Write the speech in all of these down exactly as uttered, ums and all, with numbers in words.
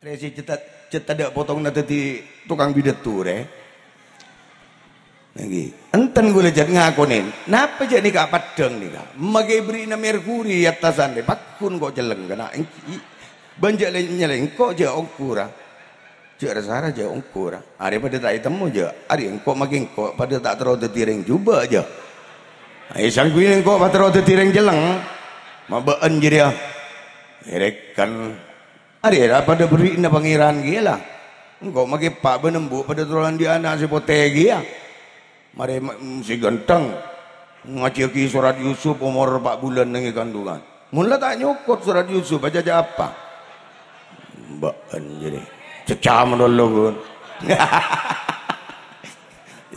Rè sè cè' ta', cè' tadâ' potongna dhâddhi tokang pidato, rè. Ngghi. Enten kaulâ jhât ngakonè, napa jhâ' nèka peddhâng nèka? Makè bherri'na merkuri è attasan, rè, pagghun ko' celleng kana'. Eng-, i-, bân jhâ' lè-, nyèlèng ko' jhâ' ongghur, ra. Jhâ' ra-sara jhâ' ongghur, ra. Arè padâ ta' ètemmo jhâ', arè engko' makè engko' padâ ta' terro dhâddhi rèng jhubâ' jhâ'. Aè sangghuy engko' pas terro dhâddhi rèng celleng. Ma' bâ'ân jârèya. Èrèkan. Arè ra padâ bherri'na Pangèran kèya la. Engko' makè eppa' bân embu' padâ terro andi' ana' sè potè kèya. Marè ma-, sè ghântheng. Ngajhiyâghi sorat Yusuf omor empa' bulân neng è kandungan. Mon la ta' nyokot sorat Yusuf, acaca apa? Bâ'ân jârèya. Cecca malolo, ghun.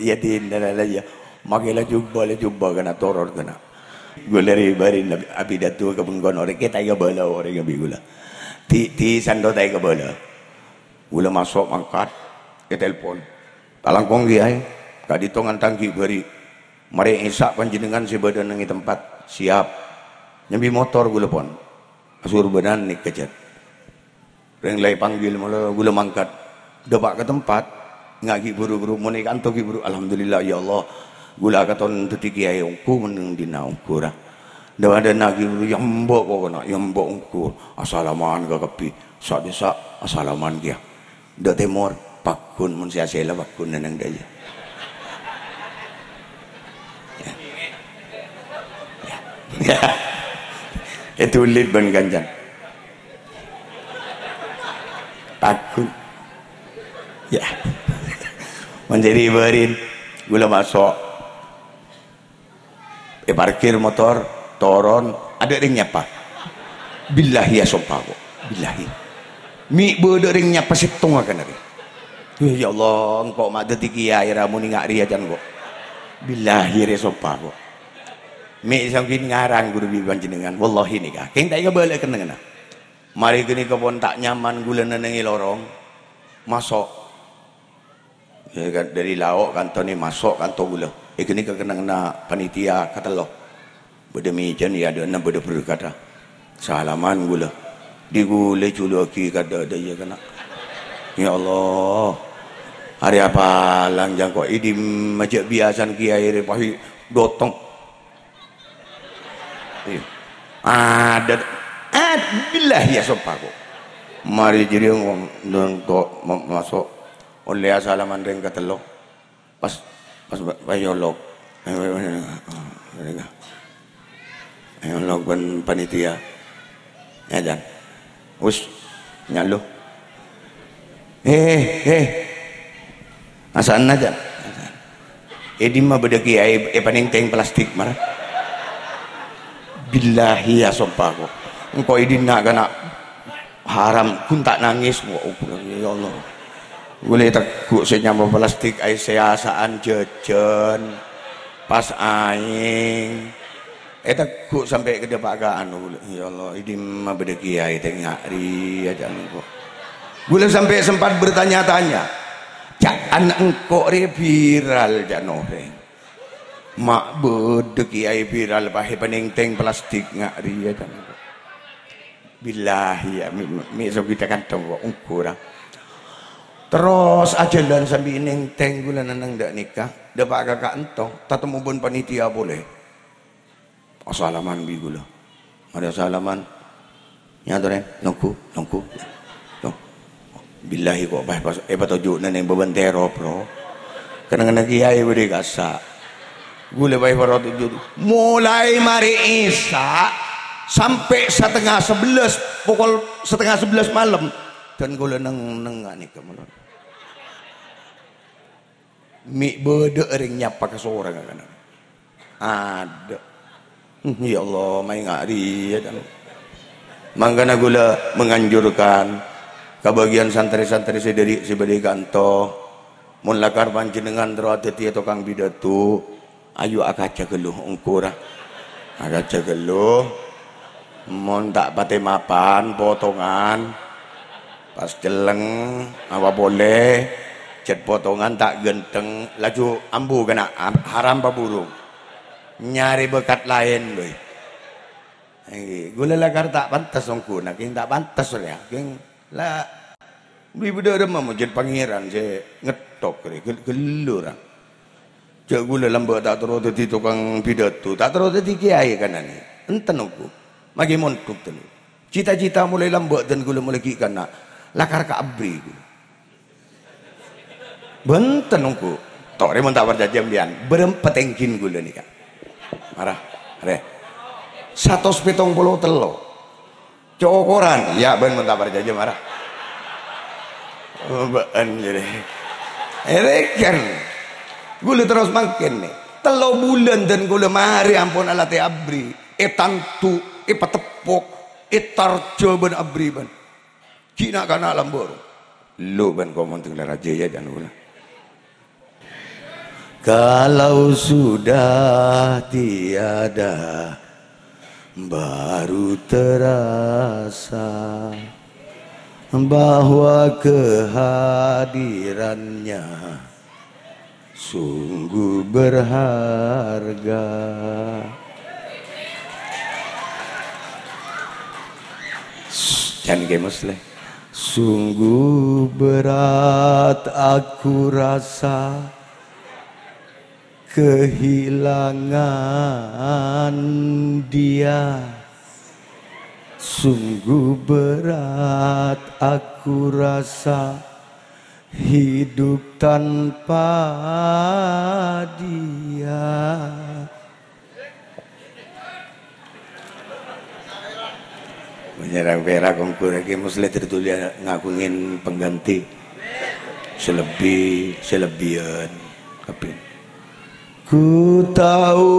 Iyâ, dinna la, la, iyâ. Makè la jhubâ', la jhubâ' kana' toror kana'. Ghulâ rè-, bâri' na-, apidato ka bengkona orèng, kè ta' èkabâlâ orèng abi' ghulâ. Ti-, ti sando ta' èkabâlâ. Ghulâ maso' mangkat, ètelpon. "Talangkong, Kèyaè, ka'dinto ngantang ghi' bâri'. Marè Isa' panjhennengngan sè bâdâ neng è tempat." "Siap." Nyambi motor ghulâ pon. Asurbânan nèka jhât. Rèng la èpanggil, mala ghulâ mangkat. Dâpa' ka tempat, nga' ghi' buru-buru, mon è kanto ghi' buru. Alhamdulillah, ya Allah. Ghulâ katon dhâddhi kèyaè ongghu, mon neng dinna' ongghu, ra. Dâ-, dâ' na' ghi' buru, ya embo' pokona, ya embo' ongghu. Asalaman ka kabbhi. Sa'-dissa' asalaman kèya. Dâ' tèmor, pagghun, mon sè asèla pagghun neng dâ' iyâ. Ètulit bân kancana. Pagghun. Ya. Mon jârèya bâri', ghulâ maso'. Èparkir motor, toron, adâ' rèng nyapa. Billahi asompa ko'. Billahi. Mè' bâdâ rèng nyapa sèttonga kana' rè. Ya, ya Allah, engko' ma' dhâddhi kèyaè ra mon ènga' rèya can ko'. Billahi rè sompa ko'. Mè' sangghin ngarang ghuru bi' panjhennengngan. Wallahi nèka. Kèng ta' èkabâlâ kennengnganna. Marè ghânèka pon ta' nyaman ghulâ neng è lorong. Maso'. Yâ, kan, dâri lao' kanto nè maso' kanto ghulâ. È ghânèka kennengnganna panitia katello. Bâdâ mèjân è adâ'na bâdâ berkadhâ. Salaman ghulâ. Dhi ghulâ èjuluwaghi ka dâ'-, dâ' iyâ kana'. Ya Allah. Arè apalang jhâ' ko' è dimma jhâ' biyasana kèyaè rè pahi dhotong. Iyâ. Adâ'. Ah, billahi asompa ko'. Marè jârèya ngom-, nonto ma-, maso'. Ollè asalaman rèng katello. Pas, pas ba-, pas nyolok. Nyolok bân panitia. Ya, Jan. Wis, nyalo. He, he. Asana, Jan. È dimma bâdâ kèyaè èpanèngtèng plastik, mara. Billahi asompa ko'. Engko' è dinna' kana' haram, ghun ta' nangès. Wa-, ya Allah. Ghulâ ètegghu' sè nyampa plastik, aè sè asa'an jhâjhân, pas aèng. Ètegghu' sampè' ka dâpa' ka anu, ghulâ. Ya Allah, è dimma bâdâ kèyaè tènga' rèya, jhâ' engko'. Ghulâ sampè' sempat bertanya-tanya. Ca'na engko' rè viral, jhâ' orèng. Ma' bâdâ kèyaè viral, pas èpanèngtèng plastik nga' rèya, jhâ' engko'. Billahi, ya, mè', mè', mè' sogita kantong ko', ongghu ra. Terros ajhâlân sambi nèngtèng ghulâ neng dâ' nèka, dâpa' ka ka'ento, tatemmo bân panitia polè. Asalaman bi' ghulâ. Marè asalaman. Nyatorè, nongghu, nongghu. Tuh. Billahi ko' pas, pas, èpatoju'na neng bâbân tèro, bro. Kennengnganna kèyaè bâdâ è kassa'. Ghulâ pas èpatoju'. Molaè marè Isa sampè' satengnga sabellâs, pokol satengnga sabellâs malem. Dan ghulâ neng-, neng nga' nèka malolo. Mè' bâdâ orèng nyapa kasorang kana'. Adâ'. Hmm, ya Allah, maènga' rèya, kan. Mangkana ghulâ menganjurkan ka bâgiyân santrè-santrè sè dâri, sè bâdâ è kanto, mon lakar panjhennengngan terro adhâddhiyâ tokang pidato, ayo akaca ghâllu, ongghu ra. Akaca ghâllu. Mon ta' patè mapan, potongan. Pas celleng, apa polè, cèt potongan ta' ghântheng, laju ambu kana' am-, haram paburung. Nyarè bâkat laèn, boy. Èngghi, ghulâ lakar ta' pantes ongghuna, kèng ta' pantes, ya. Kèng la Bâdâ rèmma mojâd Pangèran sè ngettok rè, gel-, ghellu ra. Jhâ' ghulâ lambâ' ta' terro dhâddhi tokang pidato, ta' terro dhâddhi kèyaè kananè. Enten ongghu. Maghi mondhuk ten. Cita-cita molaè lambâ' dân ghulâ molaè ghi' kanna'. Lakar ka abri ghulâ. Bhunten ongghu. Torè mon ta' parcajâ sampèyan. Bârâmpa tèngghina ghulâ nèka. Mara. Rè. Satos pèttong polo tello'. Cokoran, iyâ bân mon ta' parcajâ mara. Bâ'ân jârèya. Èrèkan. Ghulâ terros mangkèn, nè. Tello' bulân dân ghulâ marè ampon alatè abri. Ètanto, èpateppok, ètarjâ bân abri bân. Ghi' na'-kana' lambâ'. Lo bân komon tengla raja ya, jangan ghulâ. Kalau sudah tiada, baru terasa bahwa kehadirannya sungguh berharga. Jangan kemus leh. Sungguh berat aku rasa kehilangan dia. Sungguh berat aku rasa hidup tanpa dia. Menyerang perak kongkur lagi muslim tertulis ngakungin pengganti. Selebi, selebihan. Tapi ku tahu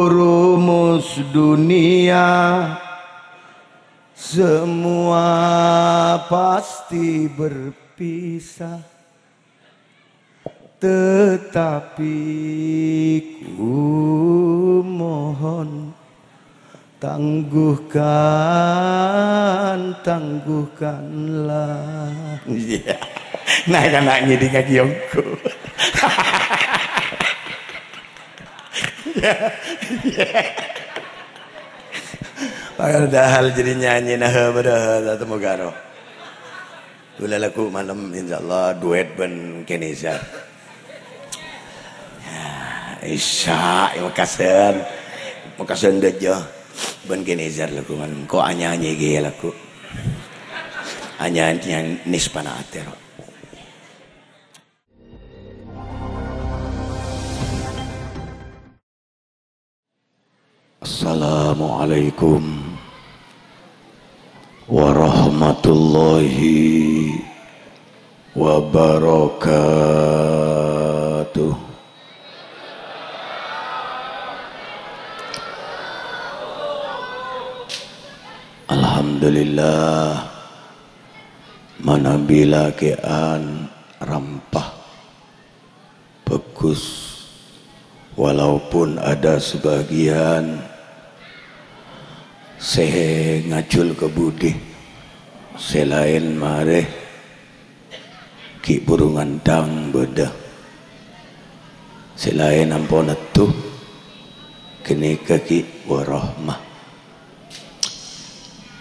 rumus dunia, semua pasti berpisah. Tetapi ku mohon, tangguhkan, tangguhkanlah. Iya. Nah, kan nak ngiding lagi ongghu. Iya. Iya. Padahal jadi nyanyi nah, padahal tak temu karo. Ghulâ lagu malem, insyaallah, duet bân Kenizar. Ya, isya, ya, makasen. Makasen dâjâ. Bân Kenizar lagu malem. Ko' anyanyi ghi lagu. Anyanyi nispana atero. Assalamualaikum warahmatullahi wabarakatuh. Alhamdulillah, manabi lakè'an rampa. Bagus, walaupun ada sebagian sè ngajhul ka budi, sè laèn marè ghi' buru ngandhâng bâdâ, sè laèn ampon ètto, ghânèka ghi' warahmah.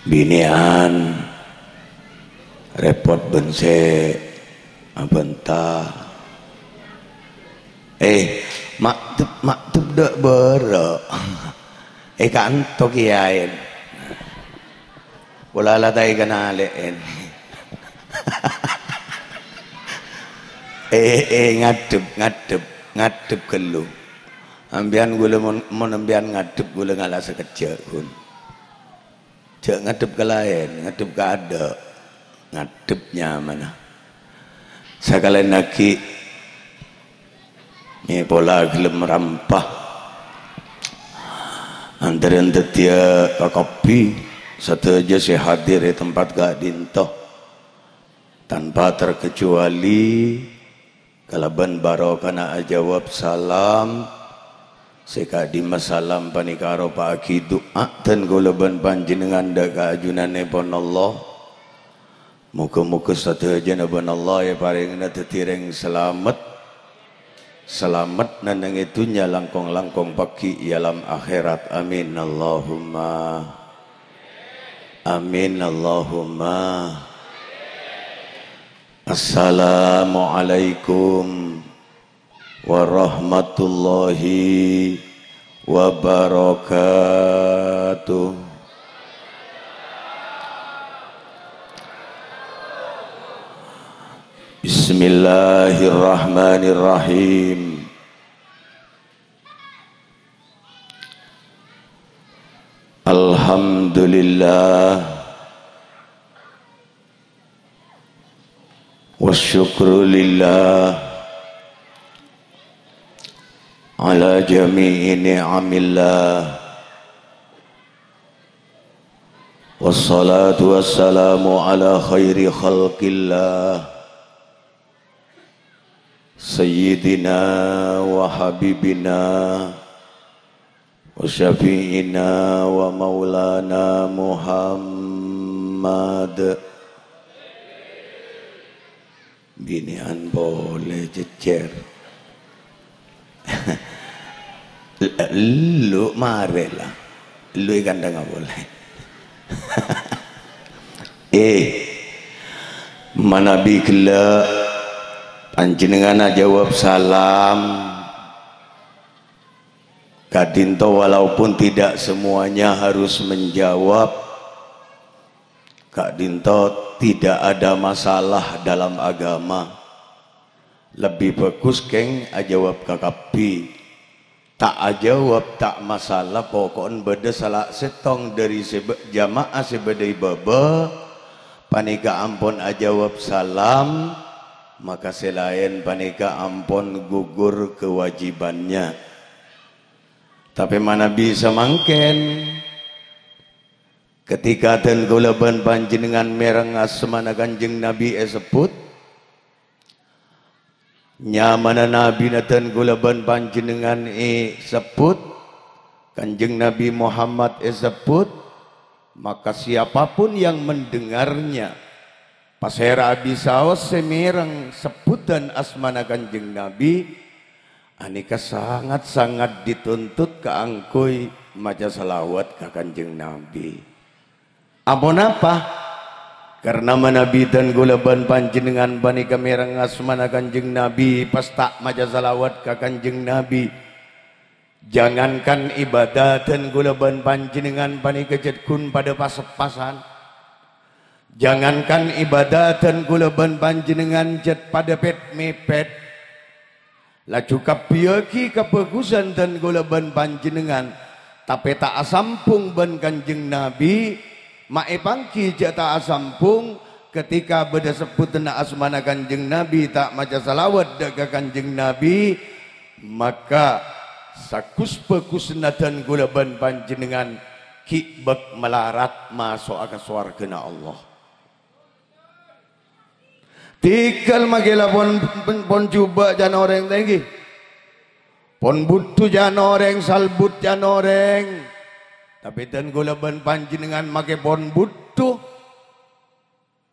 Binèyan rèpot bân sè abânta. Eh, maktub, maktub dâ' bârâ'. Eh, kanto kèyaè. Pola la ta' èkanalè'è. Eh, eh, ngadhep, ngadhep, ngadhep ghâllu. Sampèyan ghulâ mon, mon sampèyan ngadhep ghulâ ngala' sakejjhâ', ghun. Jhâ' ngadhep ka laèn, ngadhep ka adâ', ngadhep nyamana. Sakalèyan aghi', mè' pola ghellem rampa. Antarèyan dhâddhiyâ kakabbi sadhâjâ sè hadir è tempat ka'dinto. Tanpa terkecuali, kalabân barokana ajâwâb salam, sè ka'dimma salam panèka aropa'aghi du'a dhân kaulâ bân panjhennengngan dâ' ka ajunannèpon Allah. Moghâ-moghâ sadhâjâna bân Allah èparèngana dhâddhi rèng salamet. Salamet nèng è dhunnya, langkong-langkong paghi' è alam akhèrat. Amin, Allahumma. Amin, Allahumma. Assalamualaikum warahmatullahi wabarakatuh. Bismillahirrahmanirrahim. Alhamdulillah. Wasyukru lillah ala jami'i ni'amillah. Wassalatu wassalamu ala khairi khalqillah. Sayyidina wa habibina wa syafi'ina wa maulana Muhammad. Binè'an polè jhejjhâr. Ellu' marè la. Ellu' è kandhângnga polè. Eh, manabi ghellâ' panjhennengngan ajâwâb salam, ka'dhinto walaupun tidak semuanya harus menjawab, ka'dhinto tidak ada masalah dalam agama. Lebbi bhâghus kèng ajâwâb kakabbhi. Ta' ajâwâb ta' masalah, poko'en bâdâ sala sèttong dâri sè bâ-, jamaah sè bâdâ è bâbâ panèka ampon ajâwâb salam, maka sè laèn panèka ampon gugur kewajibannya. Tapè manabi samangkèn, ketika dân kaulâ bân panjhennengngan mèreng asmana Kanjeng Nabi èsebbhut, nyamana Nabina dân kaulâ bân panjhennengngan èsebbhut, Kanjeng Nabi Muhammad èsebbhut, maka siapapun yang mendengarnya, pasèra bisaos sè mèreng sebbhutan asmana Kanjeng Nabi, anèka sangat-sangat dituntut kaangghuy maca salawat ka Kanjeng Nabi. Aponapa? Karna manabi dân kaulâ bân panjhennengngan panèka mèreng asmana Kanjeng Nabi, pas ta' maca salawat ka Kanjeng Nabi, jangankan ibadah dân kaulâ bân panjhennengngan panèka jhât ghun padâ pas-eppasan. Jangankan ibadah dân kaulâ bân panjhennengngan jhât padâ pèt-mèpèt. Laju kabbhiyâghi kabhâghusân dân kaulâ bân panjhennengngan, tapè ta' asambhung bân Kanjeng Nabi, ma' èpangghi jhâ' ta' asambhung, ketika bâdâ sebbhutanna asmana Kanjeng Nabi, ta' maca salawat dâ' ka Kanjeng Nabi, maka saghus-bhâghusna dân kaulâ bân panjhennengngan ghi' bâk malarat maso'a ka sowarghâna Allah. Tèghâl makè la pon, pon jhubâ' can orèng ta' ènggi. Pon bhuddhu can orèng, salbut can orèng. Tapè dân kaulâ bân panjhennengngan makè pon bhuddhu.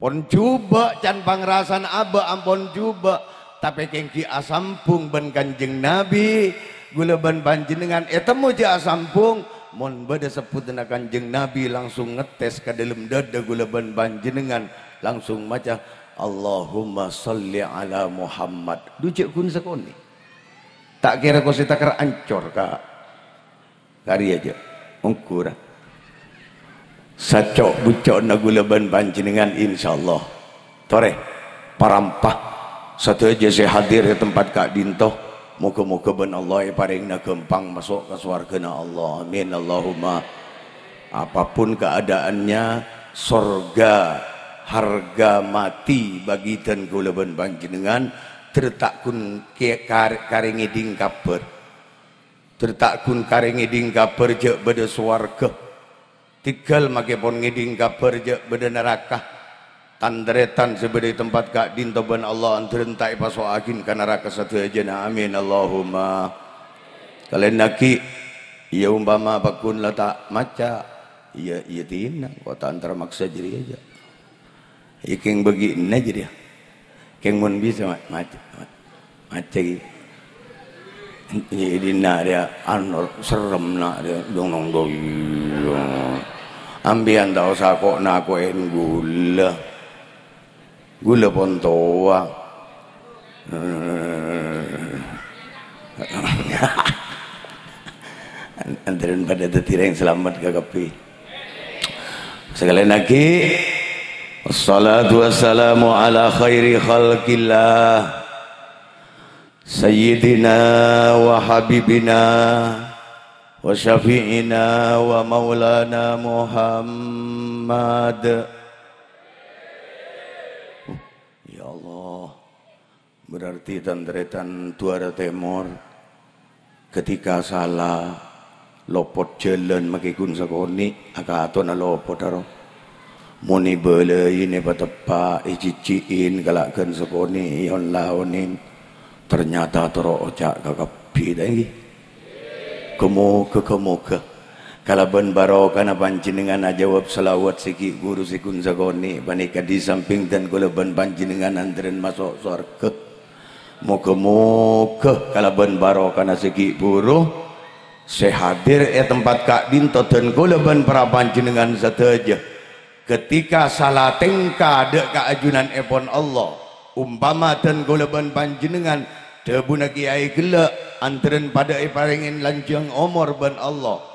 Pon jhubâ' can pangrasana abâ' ampon jhubâ', tapè kèng ghi' asambhung bân Kanjeng Nabi. Kaulâ bân panjhennengngan ètemmo jhâ' asambhung, mon bâdâ sebbhutanna Kanjeng Nabi, langsung ngettès ka dâlem dâdâ kaulâ bân panjhennengngan, langsung maca, "Allahumma shalli ala Muhammad." Dhu jhâ' ghun sakonè'. Ta' kèra ko sè takèr ancor, Ka'. Karè jhâ'. Ongghu ra. Saco'-buco'na kaulâ bân panjhennengngan, insyaallah. Torè, parampa sadhâjâ sè hadir è tempat ka'dinto, moghâ-moghâ bân Allah èparèngana ghâmpang maso' ka sowarghâna Allah. Amin, Allahumma. Apapun keadaannya, sorga harga mati bagi dân kaulâ bân panjhennengngan, dhâr ta' ghun kè-, kar-, karè ngèdhing kabhâr. Dhâr ta' ghun karè ngèdhing kabhâr jhâ' bâdâ sowarghâ. Tèghâl makè pon ngèdhing kabhâr jhâ' bâdâ naraka. Tan-tarètan sè bâdâ è tempat ka'dinto bân Allah andhâr ta' èpaso'aghin ka naraka sadhâjâna. Amin, Allahumma. Kalènnaghi, iyâ, umpama pagghun la ta' maca, iyâ, iyâ dinah, ko' ta' antara maksa jârèya jhâ'. Iyâ kèng bâgi'na jârèya. Kèng mon bisa ma-, maca, ma-, maca ghi. Iyâ dinna' rèya, anu, serrem na' rèya, dong, dong, dong. Ampèyan ta' osa ko'-nako'è ghulâ. Ghulâ pon towa. Antarèn padâ dhâddhi rèng salamet ka kabbhi. Sakalèyan aghi', wassalatu wassalamu ala khairi khalqillah, sayyidina wa habibina wa syafi'ina wa maulana Muhammad. Ya Allah, berarti tan-tarètan duwârâ tèmor, ketika sala, lopot jhâlân makè ghun sakonè', akatona lopot aro. Mon èbâlâi nè pateppa', èjhijhi'in, kala' ghân sakonè', èon-laonèn. Ternyata toro' oca' ka kabbhi, ta' ènggi? Ghâ-moghâ, ghâ-moghâ. Kalabân barokana panjhennengngan ajâwâb shalawat sè ghi' bhuru sè ghun sakonè' panèka è sampèng dhân kaulâ bân panjhennengngan antarèn maso' sowarghâ. Moghâ-moghâ kalabân barokana sè ghi' bhuru sè hadir è tempat ka'dinto dhân kaulâ bân para panjhennengngan sadhâjâ. Ketika sala tèngka dâ' ka ajunanèpon Allah, ompama dhân kaulâ bân panjhennengngan, dhâbuna kèyaè ghellâ', antarèn padâ èparèngè lanjhâng omor bân Allah.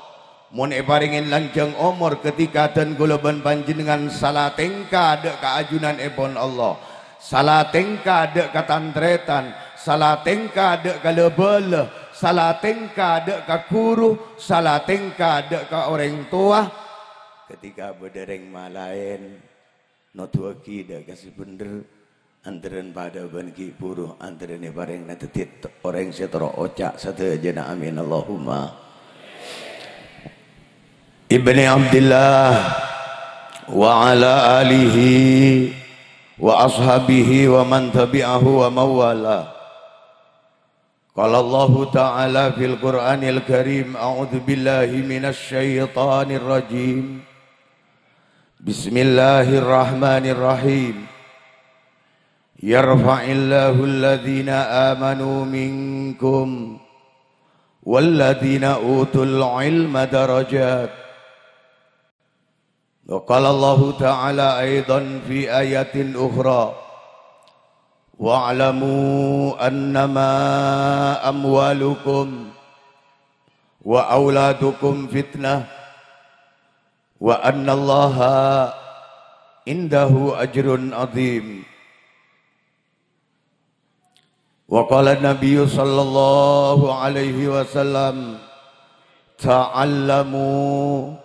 Mon èparèngè lanjhâng omor, ketika dhân kaulâ bân panjhennengngan sala tèngka dâ' ka ajunanèpon Allah, sala tèngka dâ' ka tan-tarètan, sala tèngka dâ' ka la-bâlâ, sala tèngka dâ' ka ghuru, sala tèngka dâ' ka orèng towa, Ketika bâdâ rèng malaèn noduwâghi dâ' ka sè bhendher, antarèn padâ bân ghi' bhuru, antarèn èparèngana dhâddhi t-, orèng sè terro oca' sadhâjâna, amin, Allahumma. Ibni Abdillah wa ala alihi wa ashabihi wa man tabi'ahu wa mawala. Qala Allahu ta'ala fil Qur'anil Karim, a'udzu billahi minasy syaithanir rajim. Bismillahirrahmanirrahim. Yarfa'illahu alladhina amanu minkum walladhina utul ilma darajat. Wa qala Allahu ta'ala aidan fi ayatin ukhra, "Wa'lamu annama amwalukum wa auladukum fitnah, wa annallaha indahu ajrun azim." Wa qala Nabiyyu sallallahu alaihi wasallam, "Ta'allamu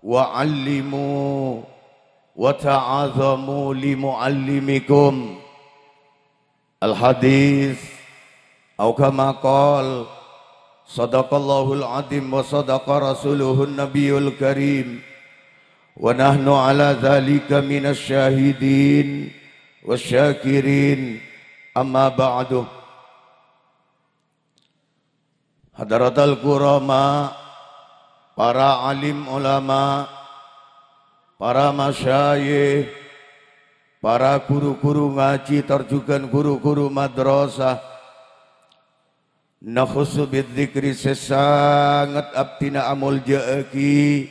wa 'allimu wa ta'azamu li mu'allimikum." Al-hadits, au kama qal, sadaqallahul azim wa sadaqa rasuluhun nabiyul karim. Wa nahnu ala dzalika minasy syahidin wasy syakirin. Amma ba'du. Hadratal kurama, para alim ulama, para masyayikh, para guru-guru ngajhi tor jhughân guru-guru madrasah, Nakhussu bidzikri sè sanget abdhina amoljâ'aghi,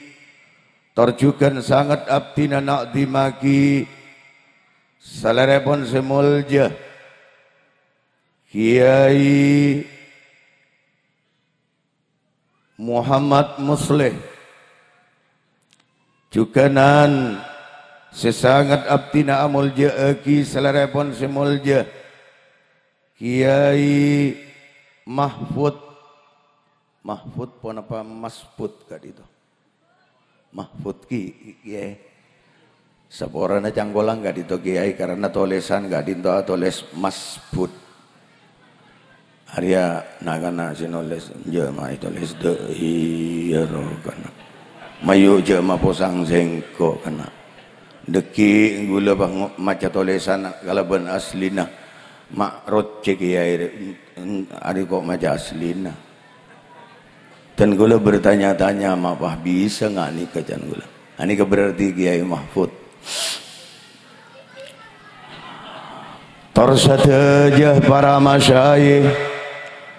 tor jhughân sanget abdhina na'dhimaghi, salèrèpon sè moljâ, Kèyaè Muhammad Musleh. Jhughânan sè sanget abdhina amoljâ'aghi salèrèpon sè moljâ, Kèyaè Mahfud. Mahfud ponapa Masbud ka'dinto? Mahfud ki, Kèyaè. Saporana cangkolang ka'dinto, Kèyaè, karana tolèsan ka'dinto atolès Masbud. Arèya na'-kana' sè nolès, jhâ' ma' ètolès dâ' iyâ ro kana'. Mayu jhâ' maposang sèngko' kana'. Dhâggi' ghulâ bâ ngo-, maca tolèsan kalabân aslina. Ma' rocè kèyaè rè, arè ko' maca aslina. Dan ghulâ bertanya-tanya, "Mapa bisa nga' nèka?" can ghulâ. Anèka berarti Kèyaè Mahfud. Tor sadhâjâ para masyayikh,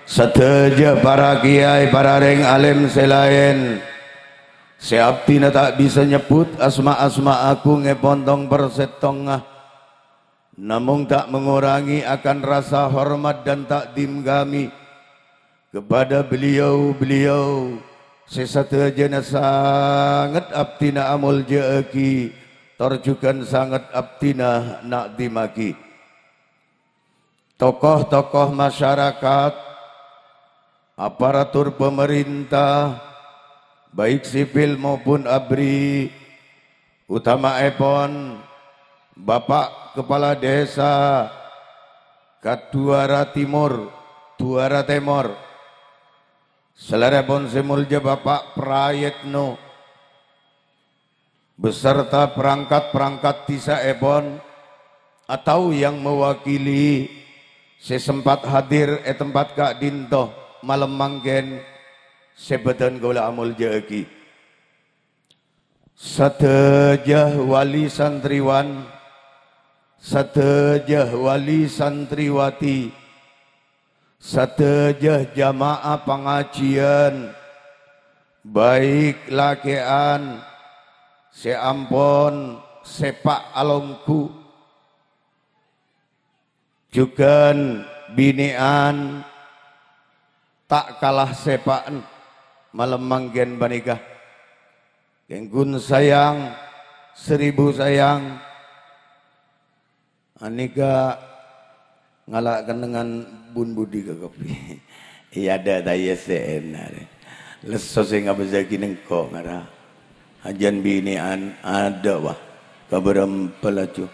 sadhâjâ para kèyaè, para rèng alim sè laèn, sè abdhina ta' bisa nyebbhut asma-asma agungngèpon tong-persèttongnga. namong ta' mengurangi akan rasa hormat dan takdim kami kepada beliau-beliau sè sadhâjâna sanget abdhina amoljâ'aghi, tor jhughân sanget abdhina na'dhimmaghi. Tokoh-tokoh masyarakat, aparatur pemerintah, baik sipil maupun abri, utamaèpon Bapak Kepala Desa Kaduara Timur, Duara Tèmor, salèrèpon sè molja Bapak Prayetno, beserta perangkat-perangkat dhisaèpon atau yang mewakili sè sempat hadir è tempat ka'dhinto malem mangkèn, sè bâdhân kaulâ amoljâ'aghi. Sadhâjâ wali santriwan, sadhâjâ wali santriwati, sadhâjâ jamaah pangajiyân, baik lakè'an sè ampon sèpa' alongghu, jhughân binè'an ta' kala sèpa'en malem mangkèn panèka. Kèng ghun sayang, seribu sayang, anèka ngala' kennengngan bun budi ka kopi. Iyâ, adâ' ta' iyâ sè ènna' rè. Lesso sè ngabâsaghi nèngko' ngara. Ajân binè'an adâ', wah. Kabârâmpa laju.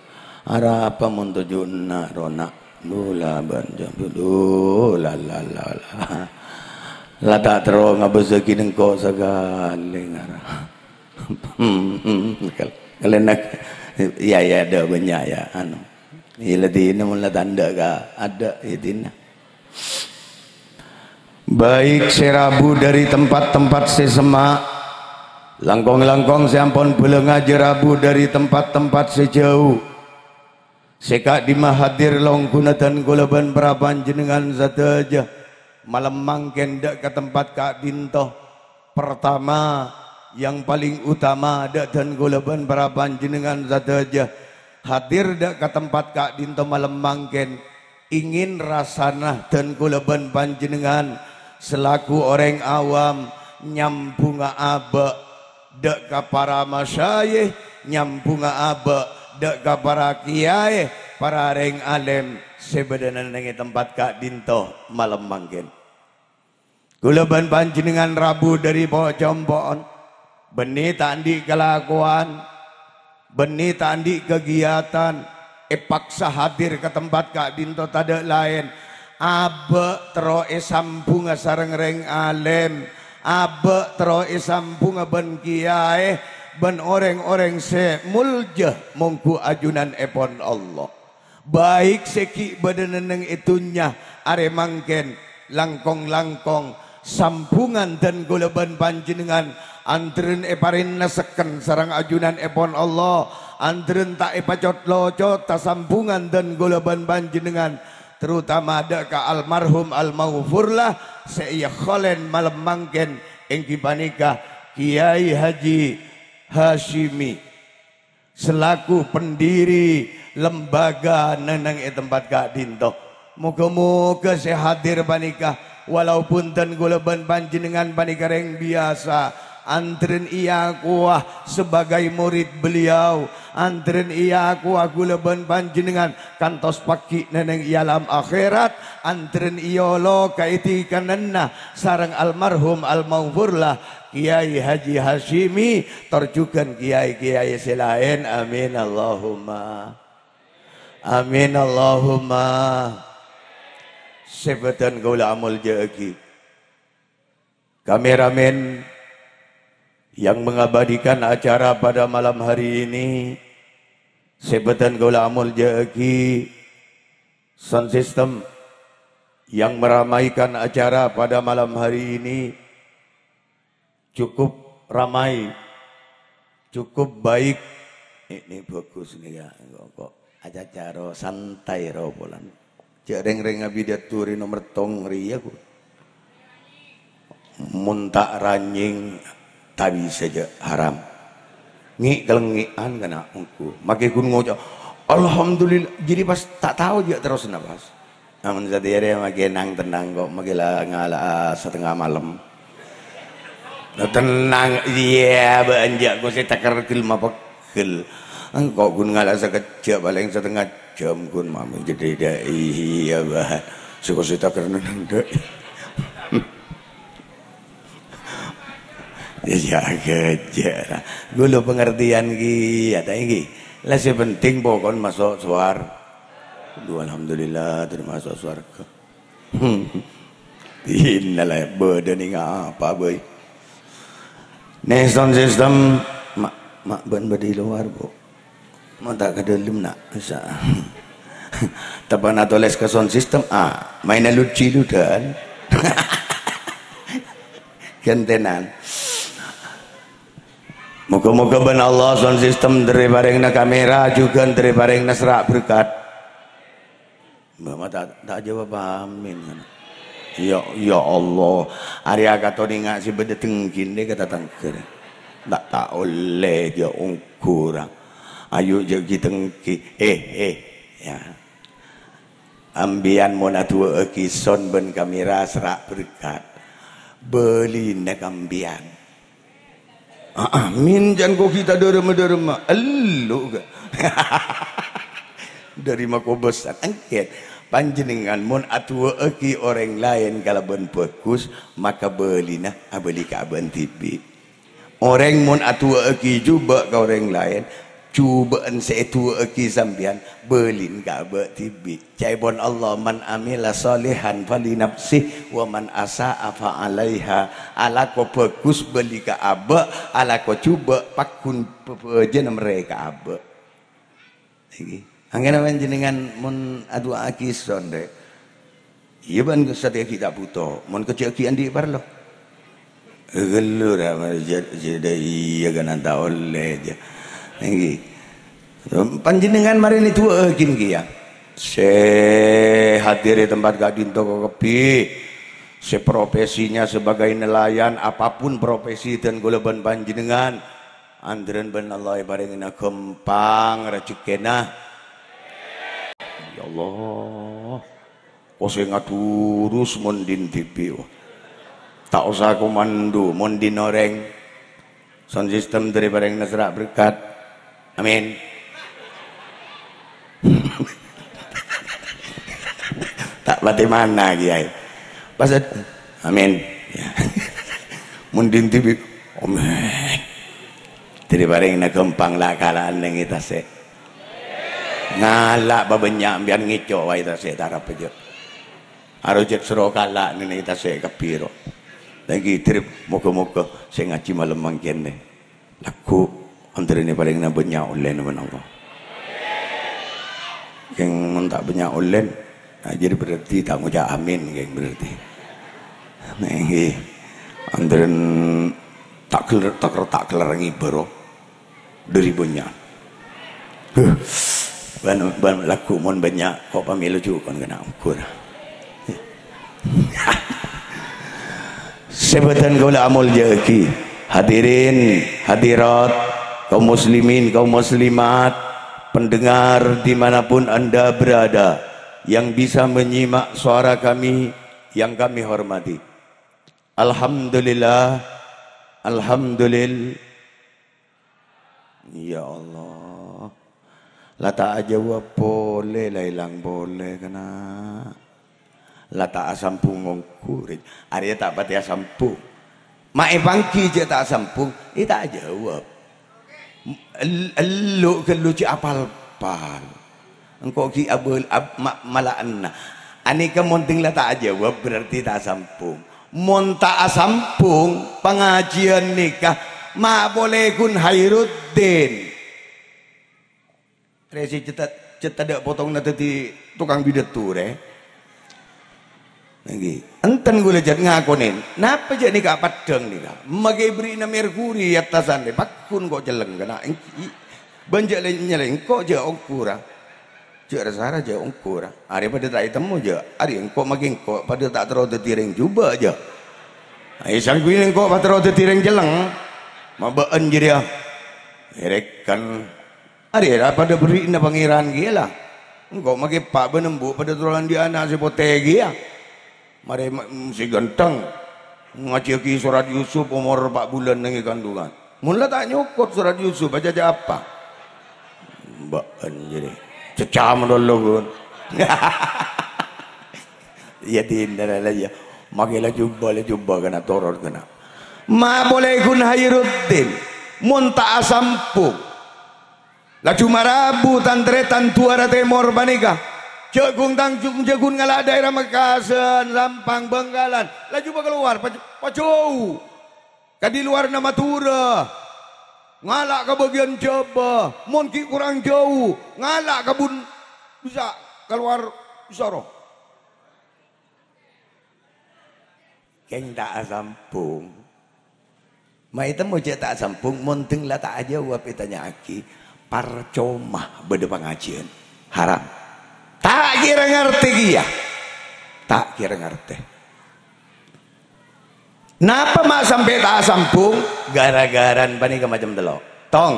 Arapa mon toju' enna' ro, na'? Dhu la bân jambu, dhu la la la la. La ta' terro ngabâsaghi nèngko' sakalè ngara. Kal-, kalèna, iyâ, iyâ, adâ' bânnya', iyâ, anu. Iyâ, la dinah mon la tandhâ ka adâ', iyâ dinah. Baik sè rabu dhâri tempat-tempat sè semma', langkong-langkong sè ampon bâlângajâ rabu dhâri tempat-tempat sè jhâu. Sè ka'dimma hadir longghuna dhân kaulâ bân para panjhennengngan sadhâjâ malem mangkèn dâ' ka tempat ka'dinto. Pertama, yang paling utama, dâ' dhân kaulâ bân para panjhennengngan sadhâjâ hadir dâ' ka tempat ka'dinto malem mangkèn, ingin rasana dhân kaulâ bân panjhennengngan selaku orèng awam nyambhungnga abâ' dâ' ka para masyayikh, nyambhungnga abâ' dâ' ka para kiyaè, para rèng alèm sè bâdâna neng è tempat ka'dinto malem mangkèn. Kaulâ bân panjhennengngan rabu dhâri po-, compo'on, bânnè ta' andi' kalakowan, bânnè ta' andi' kagiyatan, èpaksa hadir ka tempat ka'dinto tadâ' laèn, abâ' terro èsambhungnga sareng rèng alèm, abâ' terro èsambhungnga bân kiyaè, bân orèng-orèng sè molja mongghu ajunanèpon Allah. Baik sè ghi' bâdâna neng è dhunnya arè mangkèn, langkong-langkong sambhungan dhân kaulâ bân panjhennengngan, andherrân èparènnasekken sareng ajunanèpon Allah, andherrân ta' èpacot-locot sambhungan dhân kaulâ bân panjhennengngan, terutama dâ' ka almarhum almaghfurlah sè èyakholèn malem mangkèn, èngghi panèka Kiai Haji Hasyimi. Selaku pendiri lembaga neng-neng è tempat ka'dinto. Moga-moga sè hadir panèka, walaupun dhân kaulâ bân panjhennengngan panèka rèng biyasa, andherrân èakowa sebagai murid beliau, andherrân èakowa kaulâ bân panjhennengngan kantos paghi' neng-neng è alam akhèrat, andherrân èolo kaèdikananna sareng almarhum almaghfurlah Kiai Haji Hasyimi, tor jhughân kiai-kiai sè laèn. Amin, Allahumma. Amin, Allahumma. Sè bâdhân kaulâ amoljâ'aghi. Kameramen yang mengabadikan acara pada malam hari ini, sè bâdhân kaulâ amoljâ'aghi. Sound system yang meramaikan acara pada malam hari ini, cukup ramai, cukup baik. Ini bagus nih ya, kok, kok acaca ro, santai ro polana. Jhâ' rèng-rèng abidhâtu rè nomer tong rèya, Bu. Mon ta' ranyèng, ta' bisa jhâ' haram. Ngè'-kalengngè'an kana' ongghu. Makè ghun ngoca', Alhamdulillah, jadi pas ta' tao jâ' terrosna pas. Amun satèya rè maghi nang tennang kok, maghi la ngala'a satengnga malem. Nah, tennang, iyâ, bâ'na jâ' kosè taker ghellâ' mapegghel. Engko' ghun ngala'a sakejjhâ', palèng satengnga jhâm ghun mami jadi dâ-, iyâ, bâ. Sè kosè taker nennang dâ'. Ya, jâgâ, jâ'. Ghulâ pangartèyan kèya, ta' ènggi. La sè penting pokon maso' sowar-, Duh, alhamdulillah, termasuk swarga. Innalillah, bâdâ nèng apa, bâi? Nè sound system, ma', ma' bân bâdâ è lowar, Bu. Mon ta' ka dâlem, na', bisa. Teppa'na tolès ka sound system, ah, maènna lucu-lucuan. Ghântènan. Moga-moga bân Allah sound system dâri parèngna kamera, jhughân dâri parèngna sera' berkat. Mama ta', ta' ajâwâb amin, kan. Ya, ya Allah, arèya katonènga sè bâdâ dengginna ka tatangghâ. Ta', ta' ollè jâ' ongghu ra. Ayo jâ' ghi-tenggi. Eh, eh, ya. Ambiyân mon adu'aaghi sound bân kamera sera' berkat, bâlina ka ambiyân. Amin, jhân kogi ta' dâremma-dâremma. Ellu, ga. Dâri makobâsan. Èngkèn, panjhennengngan mon adu'aaghi orèng laèn kalabân bhâghus, maka bâlina abâli ka abâ'na dhibi'. Orèng mon adu'aaghi jhubâ' ka orèng laèn, jhubâ'na sè èdu'aaghi sampèyan, bâlina ka abâ' dhibi'. Ca'èpon Allah, "Man amila shalihan falinafsih, wa man asa'a fa'alaiha." Alako bhâghus bâli ka abâ', alako jhubâ' pagghun bhâbhâjâna marè ka abâ'. Ènggi. Angghâna panjhennengngan mon adu'aaghi sound, rè. Iyâ, bân satèya ghi' ta' bhuto. Mon kejjhâ' ghi' andi' parlo. Ghâllu ra, jâ-, jâdâ iyâ kana ta' ollè, jâ. Ènggi. Panjhennengngan marèna du'aaghi kèya. Sè hadir è tempat ka'dinto kabbhi. Sè profesinya sebagai nelayan, apapun profesi dân kaulâ bân panjhennengngan, andhârân bân Allah èparèngana ghâmpang rajhekkèna. Ya Allah. Kosè ngadurus mon dhin dhibi', wah. Ta' osa komando mon dhin orèng. Sound system dâri parèngna sera' berkat. Amin. Ta' patè mana, Kèyaè. Pas ad-, amin. Ya. Mon dhin dhibi', amin. Dâri parèngna ghâmpang la'-kala'an neng è tasè'. Ngala' pabânnya' sampèyan ngèco' wae tasè' tarep jâ. Aro jâ' soro kala' nènè tasè' kabbhi ro. Lagi trip, moga-moga sè ngajhi malem mangkèn nè. Lagghu' antarèna palèng na bânnya' ollèna bân Allah. Kèng mon ta' bânnya' ollèna, nah, jadi berarti ta' ngoca' amin, kèng berarti. Nah, ènggi. Antarèna ta' keler-, ta' ker-, ta' kelerrengè bâro. Dâri bânnya'. Huh. Bân, bân lagghu' mon bânnya', ko' pamèlo jhughân kèna ongghu ra. Sè bâdhân kaulâ amoljâ'aghi. Hadirin, hadirat, kaum muslimin, kaum muslimat, pendengar dimanapun Anda berada, yang bisa menyimak suara kami, yang kami hormati. Alhamdulillah, alhamdulil-, Ya Allah. La ta' ajâwâb polè, la èlang polè, kana'. La ta' asambhung ongghu, rè. Arèya ta' patè asambhung. Ma' èpangghi jâ' ta' asambhung, è ta' ajâwâb. El-, ellu' ghâllu jâ' apal-pal. Engko' ghi' abâl-, ab-, ma-, mala'anna. Anèka mon dhing la ta' ajâwâb, berarti ta' asambhung. Mon ta' asambhung, pangajiyân nèka ma' polè ghun Khairuddin. Rè sè cèta-, cètadâ' potonganna dhâddhi tokang pidato, rè. Ènggi. Enten kaulâ jhât ngakonè, napa jâ' nèka peddhâng nèka? Maghi èberri'na merkuri è attasanna, pagghun ko' celleng kana'. Ènggi. Bân jâ' lè-, nyèlèngko' jâ' ongghu ra. Jâ' ra-sara jâ' ongghu ra. Arè padâ ta' ètemmo jâ'. Arè engko' maghi engko' padâ ta' terro dhâddhi rèng jhubâ' jâ'. Ayo sangghuy engko' pas terro dhâddhi rèng celleng. Ma' bâ'ân jârèya. Èrèkan. Arèya padâ bherri'na Pangèran kèya la. Engko' makè eppa' bân embu' padâ toron andi' ana' sè potè kèya. Marè ma-, sè ghântheng. Ngajhiyâghi sorat Yusuf omor empa' bulân neng è kandungan. Mon la ta' nyokot sorat Yusuf, acaca apa? Bâ'ân jârèya. Cecam dolo, Gun. Iyâ, dinna la, iyâ. Makè la jhubâ, la jhubâ kana toron kana. Ma' polè Gun Hairuddin. Mon ta' asambhung. Laju marabu tan-tarètan du arah tèmor panèka. Jhâghung Tanjung, jhâghung ngala' daerah Mekkasen, Sampang, Bangkalan. Laju pakalowar, paj-, pajhâu. Kadhi lowarra Madhurâ. Ngala' ka bâgiyân Jhâbâ. Mon ghi' korang jhâu, ngala' ka bun-, bisa kalowar Bisoro. Kèng ta' asambhung. Ma' ètemmo jhâ' ta' asambhung, mon dâng la ta' ajâwâb ètanya'aghi, parcoma bâdâ pangajiyân. Haram. Ta' kèra ngartè kèya. Ta' kèra ngartè. Napa ma' sampè' ta' asambhung? Ghârâ-ghârâna panèka macem tello'. Tong.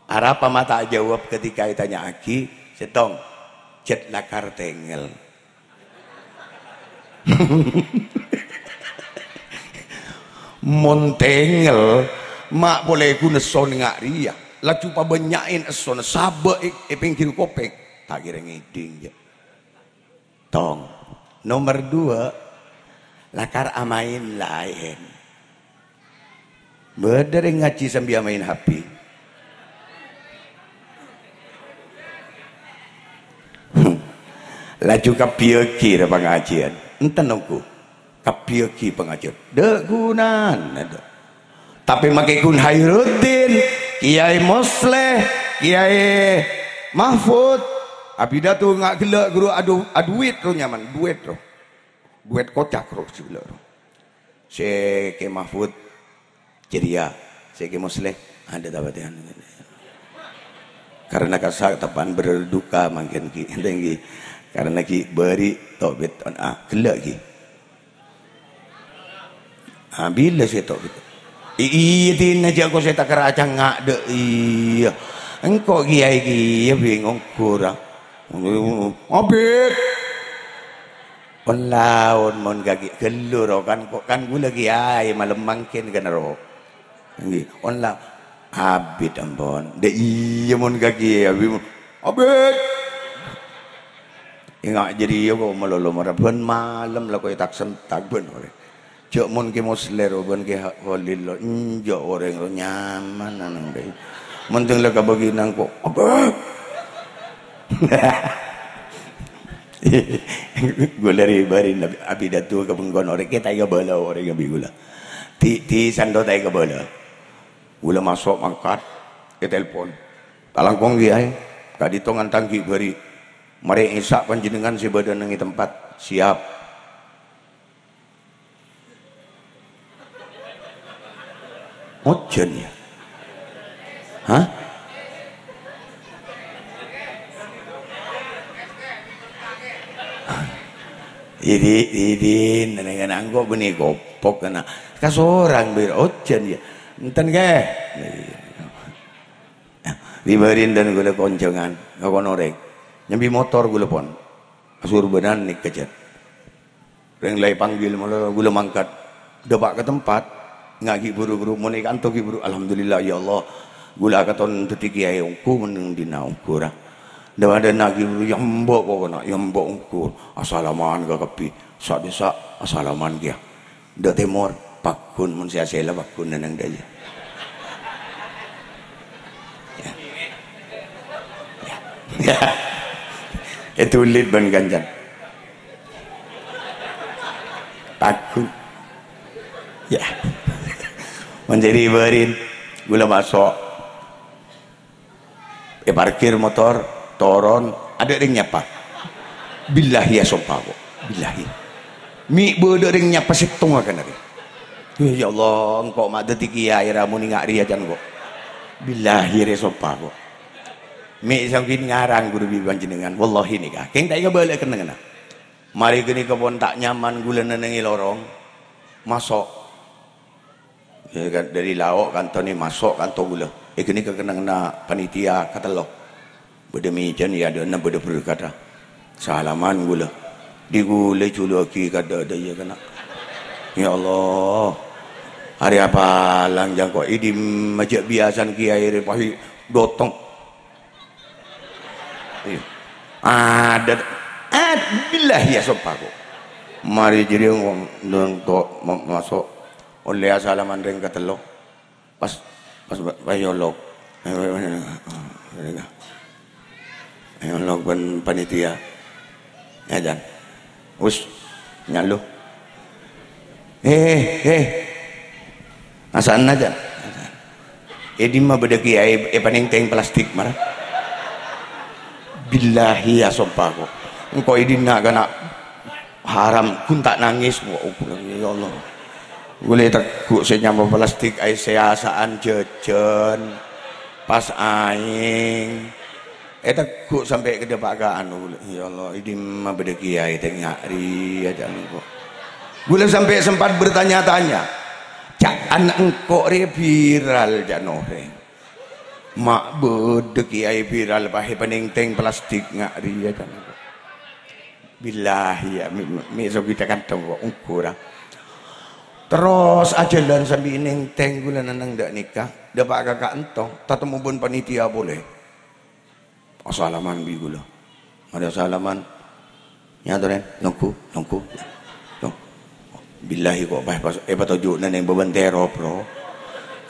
Arapa ma' ta' ajâwâb ketika ètanya'aghi? Sèttong. Jhât lakar tengngel. Mon tengngel, ma' polè ghun esso nèngnga' rèya, laju pabânnya'è essona sabâ' è, è pèngghir kopèng, ta' kèra ngèdhing, jâ'. Tong. Nomer duwâ', lakar amaèn laèn. Bâdâ rèng ngajhi sambi amaèn H P. Laju kabbhiyâghi ra pangajiyân. Enten ongghu. Kabbhiyâghi pangajiyân. Dâ' ghunana, dâ'. Tapè makè ghun Hairuddin, Kèyaè Mosleh, Kèyaè Mahfud. Abidhâ tu nga' ghellâ' ghuru adu-, aduwit ro nyaman, duwit ro. Duwit kocak ro sè ghellâ' ro. Sè Kè Mahfud jârèya, sè Kè Mosleh, adâ' tapatèyan. Karena kasa' teppa'na berduka mangkèn ghi', enten ghi'. Karena ghi' bâri' tobit, ah, ghellâ' ghi'. Ah, bilâ sè tobit? I-, iyâ, dinna jhâ' ko sè takerra acangnga', dâ', iyâ. Engko' kèyaè kèya bingong ghurâ. Abit. Pon laon mon kakè ghâllu ro kan, ko-, kan ghulâ kèyaè malem mangkèn kan ro. Ngghi, pon la-, abit ampon. Dâ' iyâ mon kakè abit. Abit. Enga' jârèya ko' malolo mara bân malem la ko' ètak-sentak bân orèng. Jhâ' mon Kè Mosleh ro bân Kè Ha-, Kholil ro, enjâ' orèng ro nyaman nang dâi. Mending la kabâghi nang ko', apa? Ghulâ rè-bâri' abidhâ ka bengkona orèng, kèta èkabâlâ orèng bi' ghulâ. Di, di sando ta' èkabâlâ. Ghulâ maso' mangkat, ètelpon. "Talangkong, Kèyaè, ka'dinto ngantang ghi' bâri'. Marè Isya' panjhennengngan sè bâdâ neng è tempat." "Siap." Ojhân, yâ? Hah? Idi, idi, nenengan angko' bânnè kopok kèna. Kasorang bâi ojhân, yâ? Enten, kè. Di bâri'na ghulâ konjhângan, ngakon orèng. Nyambi motor ghulâ pon. Asurbanan nèka, jhân. Rèng la èpanggil molo ghulâ mangkat. Dâpa' ka tempat. Nga' ghi' buru-buru, mon è kanto ghi' buru. Alhamdulillah, ya Allah. Ghulâ akaton dhâddhi kèyaè ongghu menneng dina ongghu ra. Dâpa'-dâpa' ghi' buru, ya embo' pokona, ya embo' ongghu. Asalaman ka kabbhi. Sa-, disa asalaman kèya. Dâ' tèmor, paggun, mon sè asèla paggun neng dâjâ. Ya. Ya. Ya. Ètolèt bân kancana. Paggun. Ya. Mon jârèya bâri'na, ghulâ maso'. Èparkir motor, toron, adâ' rèng nyapa. Billahi, ya, sompa, ko'. Billahi. Mè' bâdâ rèng nyapa sèttonga kan arè. Ya Allah, engko' ma' dhâddhi kèyaè ra mon nènga' rèya can, ko'. Billahi, rè, sompa, ko'. Mè' sangghin ngarang ghuru bi' panjhennengngan. Wallahi nèka. Kèng ta' èkabâlâ kennengnganna. Marè ghânèka pon ta' nyaman ghulâ nennengngè lorong. Maso'. Eh, kan, dhâri lao' kanto nè, maso' kanto ghulâ. Eh, ghânèka kennengnganna panitia katello. Bâdâ mèjâ nè, è adâ'na bâdâ berkata. Salaman ghulâ. Dhi ghulâ èjulu'aghi ka dâ'-dâ' iyâ kana'. Ya Allah. Arè apalang jhâ' engko' è dimma jhâ' biyasana kiyaè rè pahit dotong. Iyâ. Adâ'. Ad-, billahi ya, soppa ko'. Marè jârèya ngom-, nonto-, ma-, maso'. Ollè asalaman rèng katello. Pas, pas ba-, pas nyolok. Nyolok bân panitia. Ya, Jan. Us, nyalo. Eh, eh. Asana, Jan. È dimma bâdâ kiyaè èpanèngtèng plastik, mara? Billahi ya, soppa ko'. Engko' è dinna' kana' haram, ghun ta' nangès. Wa-, ya Allah. Ghulâ tegghu' sè nyama plastik aè sèyasa'an jhâjhân. Pas aèng. Ètegghu' sampè' ka dâpa' ka anu, ghulâ. Ya Allah, è dimma bâdâ kiyaè tènga' rèya, jhâ' engko'. Ghulâ sampè' sempat bertanya-tanya. Ca'na engko' rè viral, jhâ' orèng. Ma' bâdâ kiyaè viral, pas èpanèngtèng plastik nga' rèya, jhâ' engko'. Billahi ya, mi-, mi-, mi' sogi ta' kantong ko', ongghu ra. Terros ajhâlân sambi nèngtèng ghulâ neng-neng dâ' nèka, dâpa' ka ka'ento, tatemmo bân panitia polè. Asalaman bi' ghulâ. Marè asalaman. Nyatorè, nongghu, nongghu. Nong-, Billahi ko' pas, pas, èpatoju'na neng bâbân terop, bro.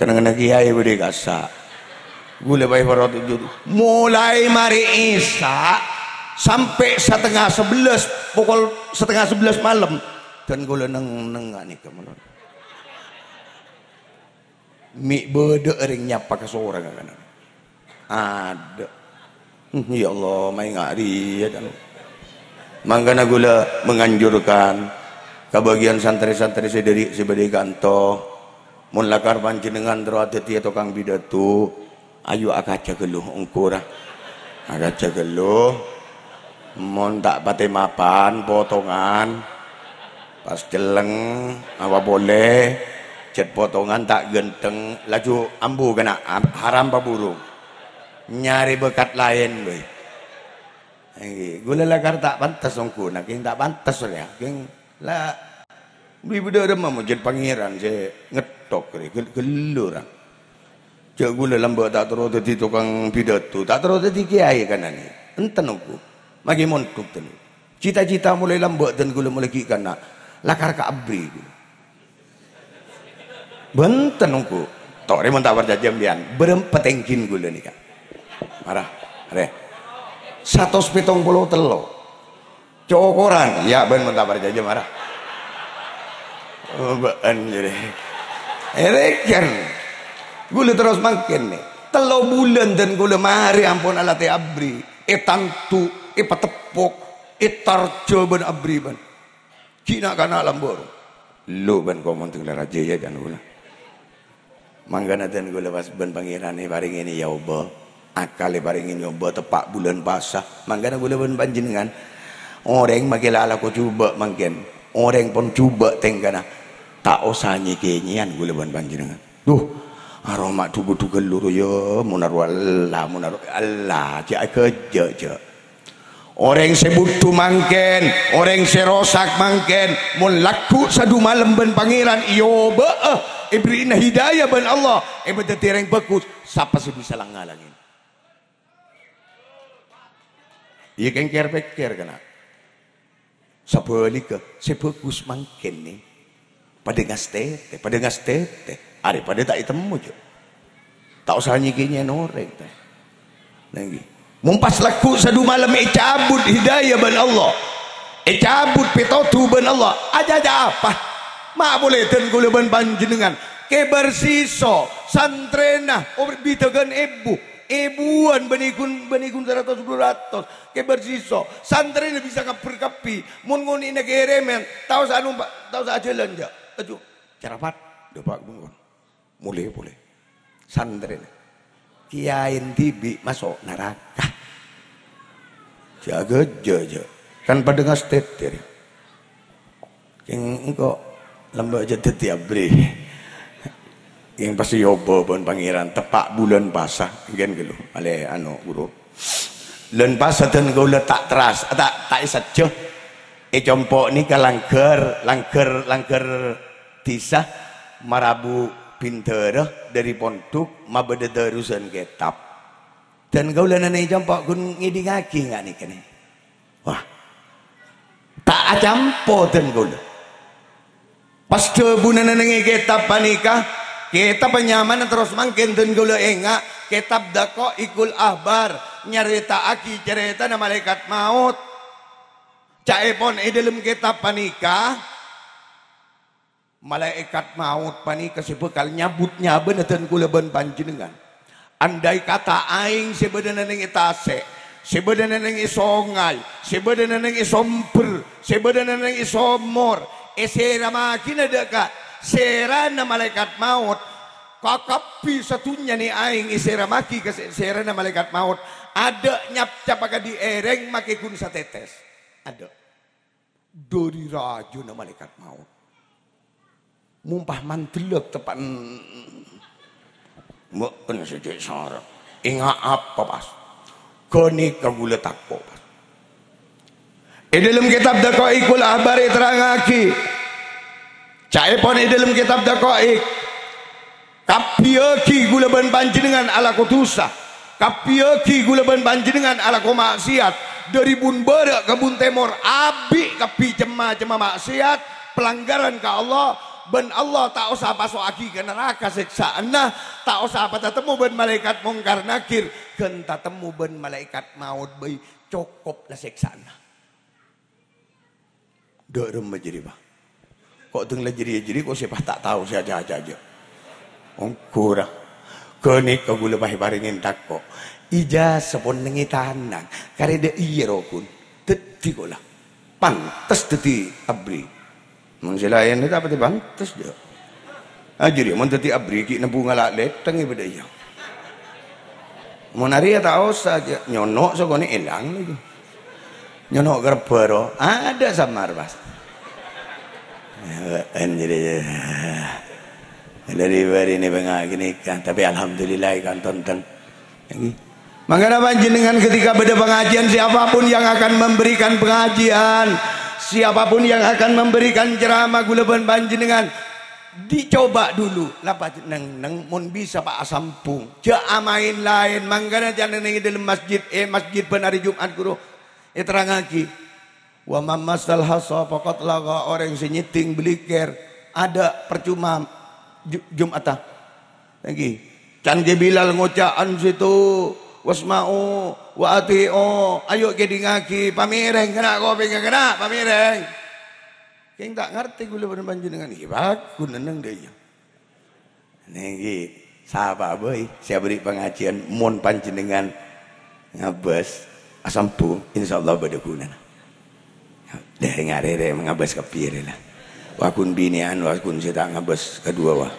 Kennengnganna kiyaè bâdâ è kassa'. Ghulâ pas èpatoju'. Molaè marè Isya sampè' satengnga sabellâs, pokol satengnga sabellâs malem. Dân ghulâ neng-, neng nga' nèka malolo. Mè' bâdâ orèng nyapa kasorangan. Adâ'. Hmm, ya Allah, maènga' rèya, kan. Mangkana ghulâ menganjurkan ka bâgiyân santrè-santrè sè dâri, sè bâdâ è kanto, mon lakar panjhennengngan terro adhâddhiyâ tokang pidato, ayo akaca ghâllu, ongghu ra. Akaca ghâllu. Mon ta' patè mapan, potongan. Pas celleng, apa polè, cè' potongan ta' ghântheng, laju ambu kèna, am-, haram paburu. Nyarè bâkat laèn, bhâi. Èngghi, ghulâ lakar ta' pantes ongghuna, kèng ta' pantes rèya, kèng la, bi-, bidhâ remma mojhâd Pangèran sè ngettok rè, ghel-, ghellor, ah. Jhâ' ghulâ lambâ' ta' terro dhâddhi tokang pidato, ta' terro dhâddhi kèyaè kananè. Enten ongghu, maghi mondhuk, ten. Cita-cita molaè lambâ' dân ghulâ molaè ghi' kanna', lakar ka ABRI ghulâ. Bhunten ongghu. Torè mon ta' parcajâ sampèyan, bârâmpa tèngghina ghulâ nèka. Mara, rè. Satos pètong polo tello'. Cokoran, iyâ bân mon ta' parcajâ mara. Oh, bâ'ân jârèya. Èrèkan. Ghulâ terros mangkèn, nè. Tello' bulân dân ghulâ marè ampon alatè ABRI. Ètandu, èpateppok, ètarjâ bân ABRI bân. Ghi' na'-kana' lambâ', ro. Lo bân komon tengla rajâ, iyâ, can ghulâ. Mangkana dân ghulâ pas bân Pangèran èparèngè nyoba. Akal èparèngè nyoba, teppa' bulân pasa. Mangkana ghulâ bân panjhennengngan, orèng maghi la alako jhubâ' mangkèn. Orèng pon jhubâ' tèngkana. Ta' osa nyè-kènyèyan ghulâ bân panjhennengngan. Duh, aroma dhugu-dhugu loro, yâ, mon aro Allah, mon aro Allah, jhâ' aghâjâ', jhâ'. Orèng sè bhuto mangkèn, orèng sè rosak mangkèn, mon lagghu' sadhu malem bân Pangèran èobâ'â, èberri'na hidayah bân Allah, èpadhâddhi orèng bhâghus, sapa sè bisa lang-ngalangè? Iyâ, kèng kèr-pèkkèr, kana'. Sabhâligghâ, sè bhâghus mangkèn, nè. Padâ ngastètè, padâ ngastètè. Arè padâ ta' ètemmo, jhâ'. Ta' osa nyè-kènyèyan orèng, ta'. Nangèng. Mon pas lagghu' sadhu malem ècabut hidayah bân Allah. Ècabut pètodhu bân Allah. Aja-aja apa? Ma' polè dân ghulâ bân panjhennengngan. Kè Barsiso, santrèna, oh, bidhâghân èbu. Èbuwân bânnè ghun, bânnè ghun saratos dhu ratos. Kè Barsiso, santrèna bisa ngabbher kabbhi. Mon ngonè'na kèrèmèn, ta' osa nompa', ta' osa ajhâlân, jhâ'. Aju, carapat, dâpa' ka bengkona. Molè polè. Santrèna. Kèyaèna dhibi' maso' naraka. Jhâ' aghâjâ', jhâ'. Kan padâ ngastètè rè. Kèng engko' lambâ' jhâ' dhâddhi ABRI. Kèng pas èobâ bân Pangèran, teppa' bulân pasa, ènggi ghâllu, malè anu, ghuru. Bulân pasa dân kaulâ ta' terras, ta', ta' èsajjhâ. È compo' nèka langghâr, langghâr, langghâr dhisa, marabu bhindhârâ dhâri pondhuk, mabâdâ dârusan kètab. Dân kaulâ nèng è compo' ghun ngèdingngaghi nga' nèka nè. Wah. Ta' acampo dân kaulâ. Pas dhâbuna nèng è kètab panèka, kètab nyamana terros mangkèn dân kaulâ enga', kètab Daqaiqul Akhbar, nyarèta'aghi carètana malaèkat maot. Ca'èpon è dhâlem kètab panèka, malaèkat maot panèka sè bhâkal nyabut nyabâna dân kaulâ bân panjhennengngan. Andai kata aèng sè bâdâna nèng è tasè', sè bâdâna nèng è songay, sè bâdâna nèng è sombher, sè bâdâna nèng è somor, èsèramaghina dâ' ka sèrana malaèkat maot, kakabbhi sadhunnya nè aèng èsèramaghi ka sè-, sèrana malaèkat maot, adâ' nyapcapa kadhi èrèng makè ghun satètès. Adâ'. Dhâri rajâna malaèkat maot. Mompa mandellâk teppa'en. Mbo'en sè cè' sara. Enga' apa, pas? Ghânèka kaulâ tako', pas. È dhâlem kètab Daqaiqul Akhbar èterrangaghi. Ca'èpon è dhâlem kètab Daqaiq. Kabbhiyâghi kaulâ bân panjhennengngan alako dhusa. Kabbhiyâghi kaulâ bân panjhennengngan alako ma'siyat. Dhâri bun bârâ' ka bun tèmor, abi' kabbhi cem-macemma ma'siyat, pelanggaran ka Allah, bân Allah ta' osa paso'aghi ka naraka sèksa'anna, ta' osa patatemmo bân malaèkat Mongkar Nakir, ghân tatemmo bân malaèkat maot bhâi, cokop la sèksa'anna. Dâ' remma jârèya, Pa'. Ko' dâng la jârèya, jârèya ko' sè pas ta' tao sè aca-aca jâ'. Ongghu ra. Ghânèka kaulâ pas èparèngè tako'. Ijazah pon nèng è tanang. Karè dâ' iyâ rokon. Dhâddhi ko' la. Pantes dhâddhi abri. Mon sè laèn ta' patè pantes jâ'. Ah, jârèya mon dhâddhi abri ghi' nembu ngala' lèthèng è bâdâ iyâ. Mon arèya ta' osa jâ', nyono' sakonè' èlang lagi. Nyono' kerbhâ ro, adâ' samar, pas. Bâ'en jârèya. Dhâri bâri' nè bânga' ghânèka, tapè alhamdulillah èkantonten. Ngghi. Mangkana panjhennengngan ketika bâdâ pengajian, siapapun yang akan memberikan pengajian, siapapun yang akan memberikan ceramah, kaulâ bân panjhennengngan, dicoba dulu. Lapa neng-neng, mon bisa, Pa', asambhung. Jâ' amaèn-laèn, mangkana jâ' neng-neng è dhâlem masjid, è masjid bân arè Jum'at, ghuru. Èterrangaghi. "Wa man massal hasa faqad lagha," orèng sè nyèddhing bâlikèr, adâ' parcoma Ju-, Jum'atta. Ngghi. Can Kè Bilal ngoca', "Ansitu wasma'u wa ati'u." Ayo kèdingngaghi, pamèrèng, kènè' kopèngnga, kènè' pamèrèng. Kèng ta' ngartè kaulâ bân panjhennengngan. Iyâ, bhâghus neng-neng dâ' iyâ. Nèng ghi, sapa bhâi sè aberri' pangajiân, mon panjhennengngan ngabâs asambhung, insyaallah bâdâ ghunana. Dâ' ngarè rè ngabâs kabbhi rè la. Wa ghun binè'an, wa ghun sè ta' ngabâs kaduwâ wa.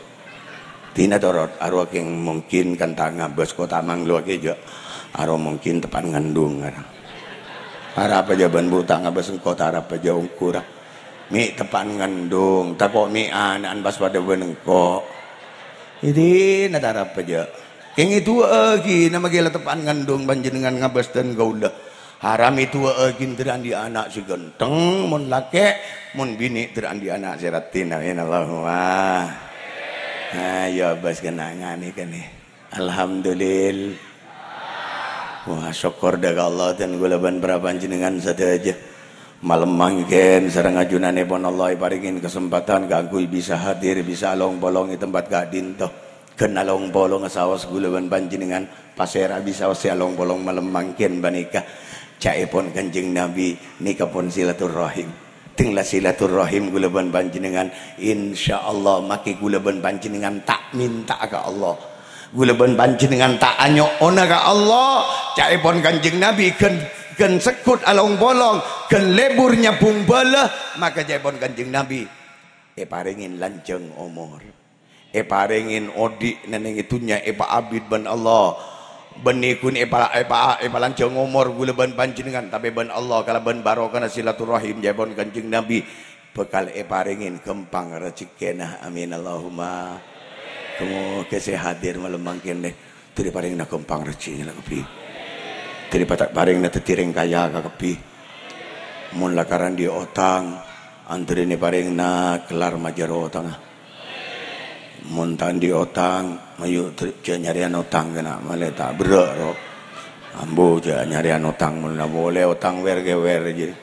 Dina torot, arowa kèng mungkin kan ta' ngabâs ko' ta' manglo kè jâ'. Arowa mungkin teppa'en ngandung ara. Arapa jâ' bân bu ta' ngabâs engko' ta' arapa jâ' ongghu ra. Mè' teppa'en ngandung, tako' mè' ana'en pas padâ bân engko'. Èdina ta' arapa jâ'. Kèng èdu'aaghi, nama ghi la teppa'en ngandung panjhennengngan ngabâs dân kaulâ. Haram èdu'aaghi dâr andi' ana' sè ghântheng, mon lakè', mon binè' dâr andi' ana' sè raddhin. Amin, Allahumma. Ayo, abâs kenangan nèka nè. Alhamdulillah. Wah, sokkor dâ' ka Allah dân kaulâ bân para panjhennengngan sadhâjâ. Malem mangkèn sareng ajunanèpon Allah èparèngè kasempadhân kaangghuy bisa hadir, bisa along-polong è tempat ka'dinto. Ghân along-polongnga saos kaulâ bân panjhennengngan, pasèra bisa ossè along-polong malem mangkèn panèka. Ca'èpon Kanjeng Nabi, nèka pon silaturrahim. Tèng la silaturrahim kaulâ bân panjhennengngan, insyaallah makè kaulâ bân panjhennengngan ta' mènta'a ka Allah. Kaulâ bân panjhennengngan ta' anyo'ona ka Allah. Ca'èpon Kanjeng Nabi ghân, ghân segghut along-polong, ghân lebur nyabung bhâlâ, maka ca'èpon Kanjeng Nabi èparèngè lanjhâng omor. Èparèngè odi' nèng è dhunnya èpaabit bân Allah. Bânnè ghun èpa-, èpa-, èpalanjhâng omor kaulâ bân panjhennengngan, tapè bân Allah kalabân barokahna silaturrahim ca'èpon Kanjeng Nabi bhâkal èparèngè ghâmpang rejekkèna. Amin, Allahumma. Moghâ sè hadir malem mangkèn, dâri parèngna ghâmpang rejhekkèna kabbhi. Dâri pata-, parèngna dhâddhi rèng kaya ka kabbhi. Mon lakaran dhi' otang, andârènè parèngna kellar majâr otangnga. Mon ta' andi' otang, mayu ter-, jhâ' nyarèyan otang kèna, malè ta' berrâ', ro. Ambu jhâ' nyarèyan otang, mon la molè otang wer-kèwer jârèya.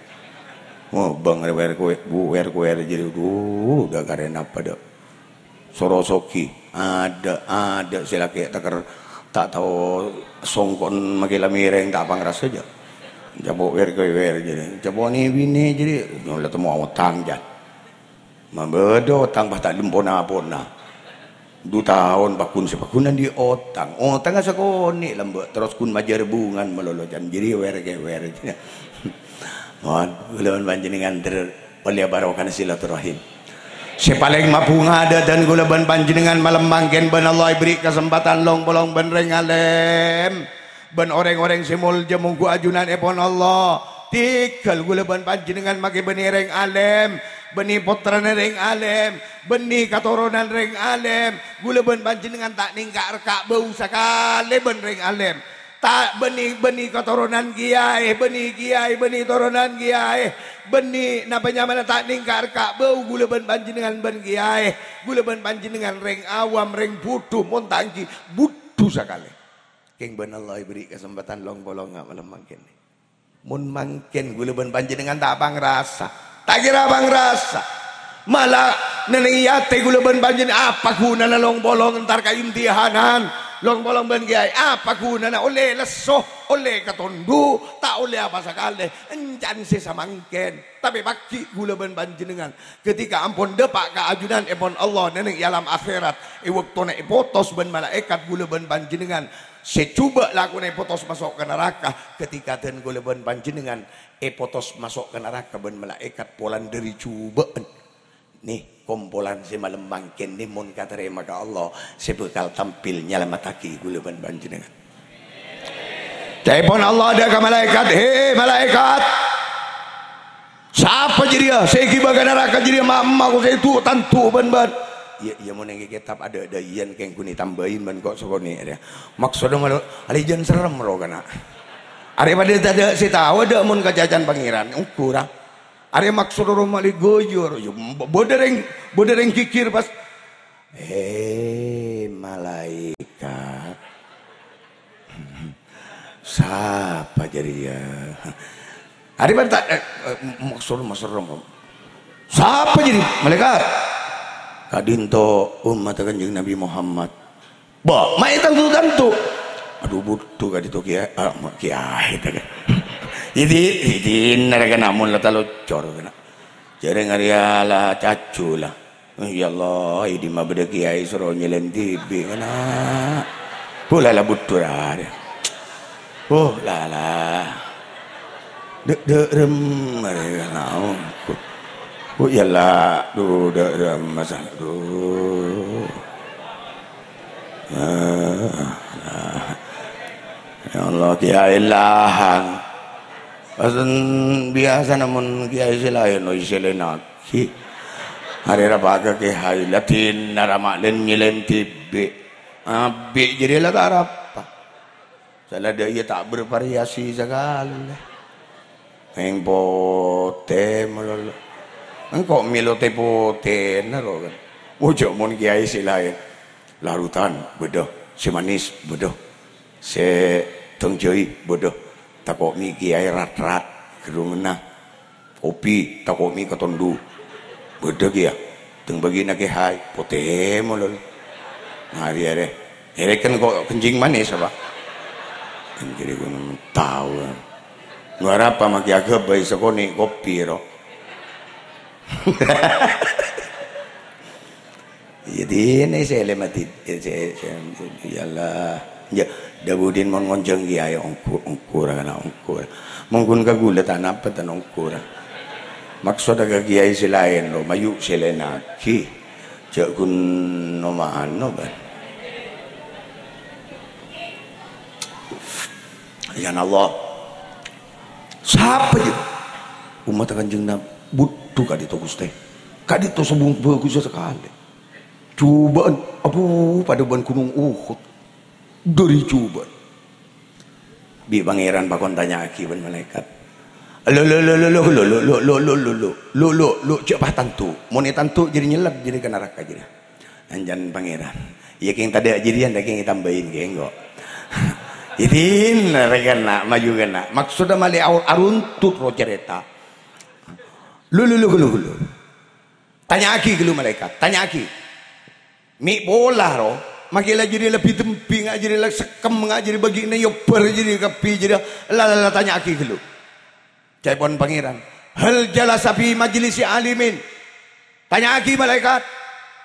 Oh, bâng wer-kèwer, bu wer-kèwer jârèya, dhu, dâ' karè napa, dâ'. Soro soghi, adâ', adâ' sè lakè' tèkèr, ta' tao songko'en makè la mèrèng, ta' pangrasa jâ. Capo' wer-kèwer jârèya, capo' nè-binè jârèya, nyola temmo otang, jâ. Mabâdâ otang pas ta' lem pona-pona. Du taon paggun sè paggun andi' otang. Otangnga sakonè' lambâ', terros ghun majâr bhungan malolo can jârèya wer-kèwer. Mon, kaulâ bân panjhennengngan ter-, ollè barokana silaturahim. Sè palèng mabhunga adâdhân kaulâ bân panjhennengngan malem mangkèn bân Allah èberri' kasempadhân long-polong bân rèng alèm. Bân orèng-orèng sè molja mongghu ajunanèpon Allah. Tèghâl kaulâ bân panjhennengngan makè bânnè rèng alèm, bânnè pottrana rèng alèm, bânnè katoronan rèng alèm. Kaulâ bân panjhennengngan ta' nèngka' rèka' bâu sakalè bân rèng alèm. Ta' bânnè, bânnè katoronan kiyaè, bânnè kiyaè, bânnè toronan kiyaè, bânnè napa nyamana ta' nèngka' rèka' bâu kaulâ bân panjhennengngan bân kiyaè. Kaulâ bân panjhennengngan rèng awam, rèng bhudhu, mon ta' ènggi bhudhu sakalè. Kèng bân Allah èberri' kasempadhân long-polongnga malem mangkèn. Mon mangkèn kaulâ bân panjhennengngan ta' pangrasa, ta' kèra pangrasa. Mala nèng è atè kaulâ bân panjhennengngan, apa ghunana long-polong entar ka imtihanan? Long-polong bân kiyaè, apa ghunana ollè lesso, ollè katondhu, ta' ollè apa sakalè? Èncana sè samangkèn. Tapè paghi' kaulâ bân panjhennengngan, ketika ampon dâpa' ka ajunanèpon Allah nèng è alam akhèrat, è bâktona èpotos bân malaèkat kaulâ bân panjhennengngan, sè jhubâ' lakona èpotos maso' ka naraka, ketika dân kaulâ bân panjhennengngan èpotos maso' ka naraka bân malaèkat polana dâri jhubâ'ân. Nè, kompolan sè malem mangkèn nè mon katarèma ka Allah, sè bhâkal tampil nyalamettaghi kaulâ bân panjhennengngan. Ca'èpon Allah adhâ' ka malaèkat, "He, malaèkat! Sapa jârèya sè èghibâ ka naraka jârèya ma'-emma' ko sè du-, tandu bân bâ'na?" "Iyâ, iyâ, mon èngghi kètab adhâ'-adhâ'iyân kèng ghun ètambâi bân ko' sakonè' rèya." Maksodda malo, alè jân serrem ro kana'. Arè padâ tadâ' sè tao adhâ' mon kacacana Pangèran, ongghu ra. Arè maksodda ro malè ghâjâr, iyâ, bâdâ rèng, bâdâ rèng ghighir pas, "He, malaèkat! Sapa jârèya?" Arè bân ta-, eh, eh, maksod maserrem. "Sapa jârèya, malaèkat?" "Ka'dinto ommatta Kanjeng Nabi Muhammad." "Bâ, ma' ètanto-tanto." "Adhu, bhudhu ka'dinto kiyaè, ah, ma' kiyaè ta'." Iyâ, di-, dinna ra kana' mon la talocor kana'. Jârèya arèya la caju la. "Ya Allah, è dimma bâdâ kiyaè soro nyèlèn dhibi', kana'." Bulâ la bhudhu ra arèya. Oh, la, la. Dâ', dâ' remma rè kana'. Oh, ya Allah, dhu, dâ' remma sa-, dhu. Ah, ah. Ya Allah, kiyaè lahang. Pas biyasana mon kiyaè sè laèn, oh, èsèlènna. Ki. Arè ra paghâ kèhaè, la dinna ra ma' lèn-nyèlèn dhibi'. Abit jârèya la ta' arapa. Sala dâ' iyâ ta' bervariasi sakalè. Eng potè malolo. Engko' mèlo tè potèna ro kan. Wojâ mon kiyaè sè laèn. Larutan bâdâ, sè manis bâdâ. Sè dâng jâi bâdâ. Tako' mè' kiyaè rat-rat ghârunganna. Kopi, tako' mè' katondhu. Bâdâ kèya. Teng bâgiânna kèhaè, potè malolo. Nah, arè-arè. Arè kan ko' kencing manis apa? Kencing ghun tao. Lu arapa ma' kèya aghâbây sakonè' kopi ro. Iyâ, dinna sè lèma' di-, sè, sè, sè, ya Allah. Iyâ, dhâbuna mon ngonjhâng kiyaè ongghu, ongghu ra kana' ongghu ra. Mon ghun ka ghulâ ta' napa ta' ongghu ra. Maksodda ka kiyaè sè laèn ro, mayu' sèlènaghi. Jâ' ghun no-mano, bân. Ya Allah. Sapa jâ? Ommatta Kanjeng Nabi. Bhudhu ka'dinto, Ghustè. Ka'dinto sobung bhâghus sakalè. Jhubâ'ân, adhu, padâ bân Ghunong Uhud. Dâri jhubâ'ân. Bi' Pangèran pakon tanya'aghi bân malaèkat. Lo, lo, lo, lo, lo, lo, jhâ' pas tanto. Mon ètanto jârèya nyellèt jârèya ka naraka jârèya. Anjân Pangèran. Iyâ, kèng tadâ' jârèya, dâ' kèng ètambâi kèng, kok. Idin, rè kèna, maju kèna. Maksodda malè ar-, aruntot ro carèta. Lo, lo, lo, lo, lo. Tanya'aghi ghâllu malaèkat, tanya'aghi. Mè' pola, ro. Makè la jârèya lebbi dembhi, nga' jârèya la sekkem, nga' jârèya bâgiânna èobbhâr jârèya kabbhi jârèya. La, la, la, tanya'aghi ghâllu. Ca'èpon Pangèran, "Hal jalasa fi majlisi alimin?" Tanya'aghi malaèkat,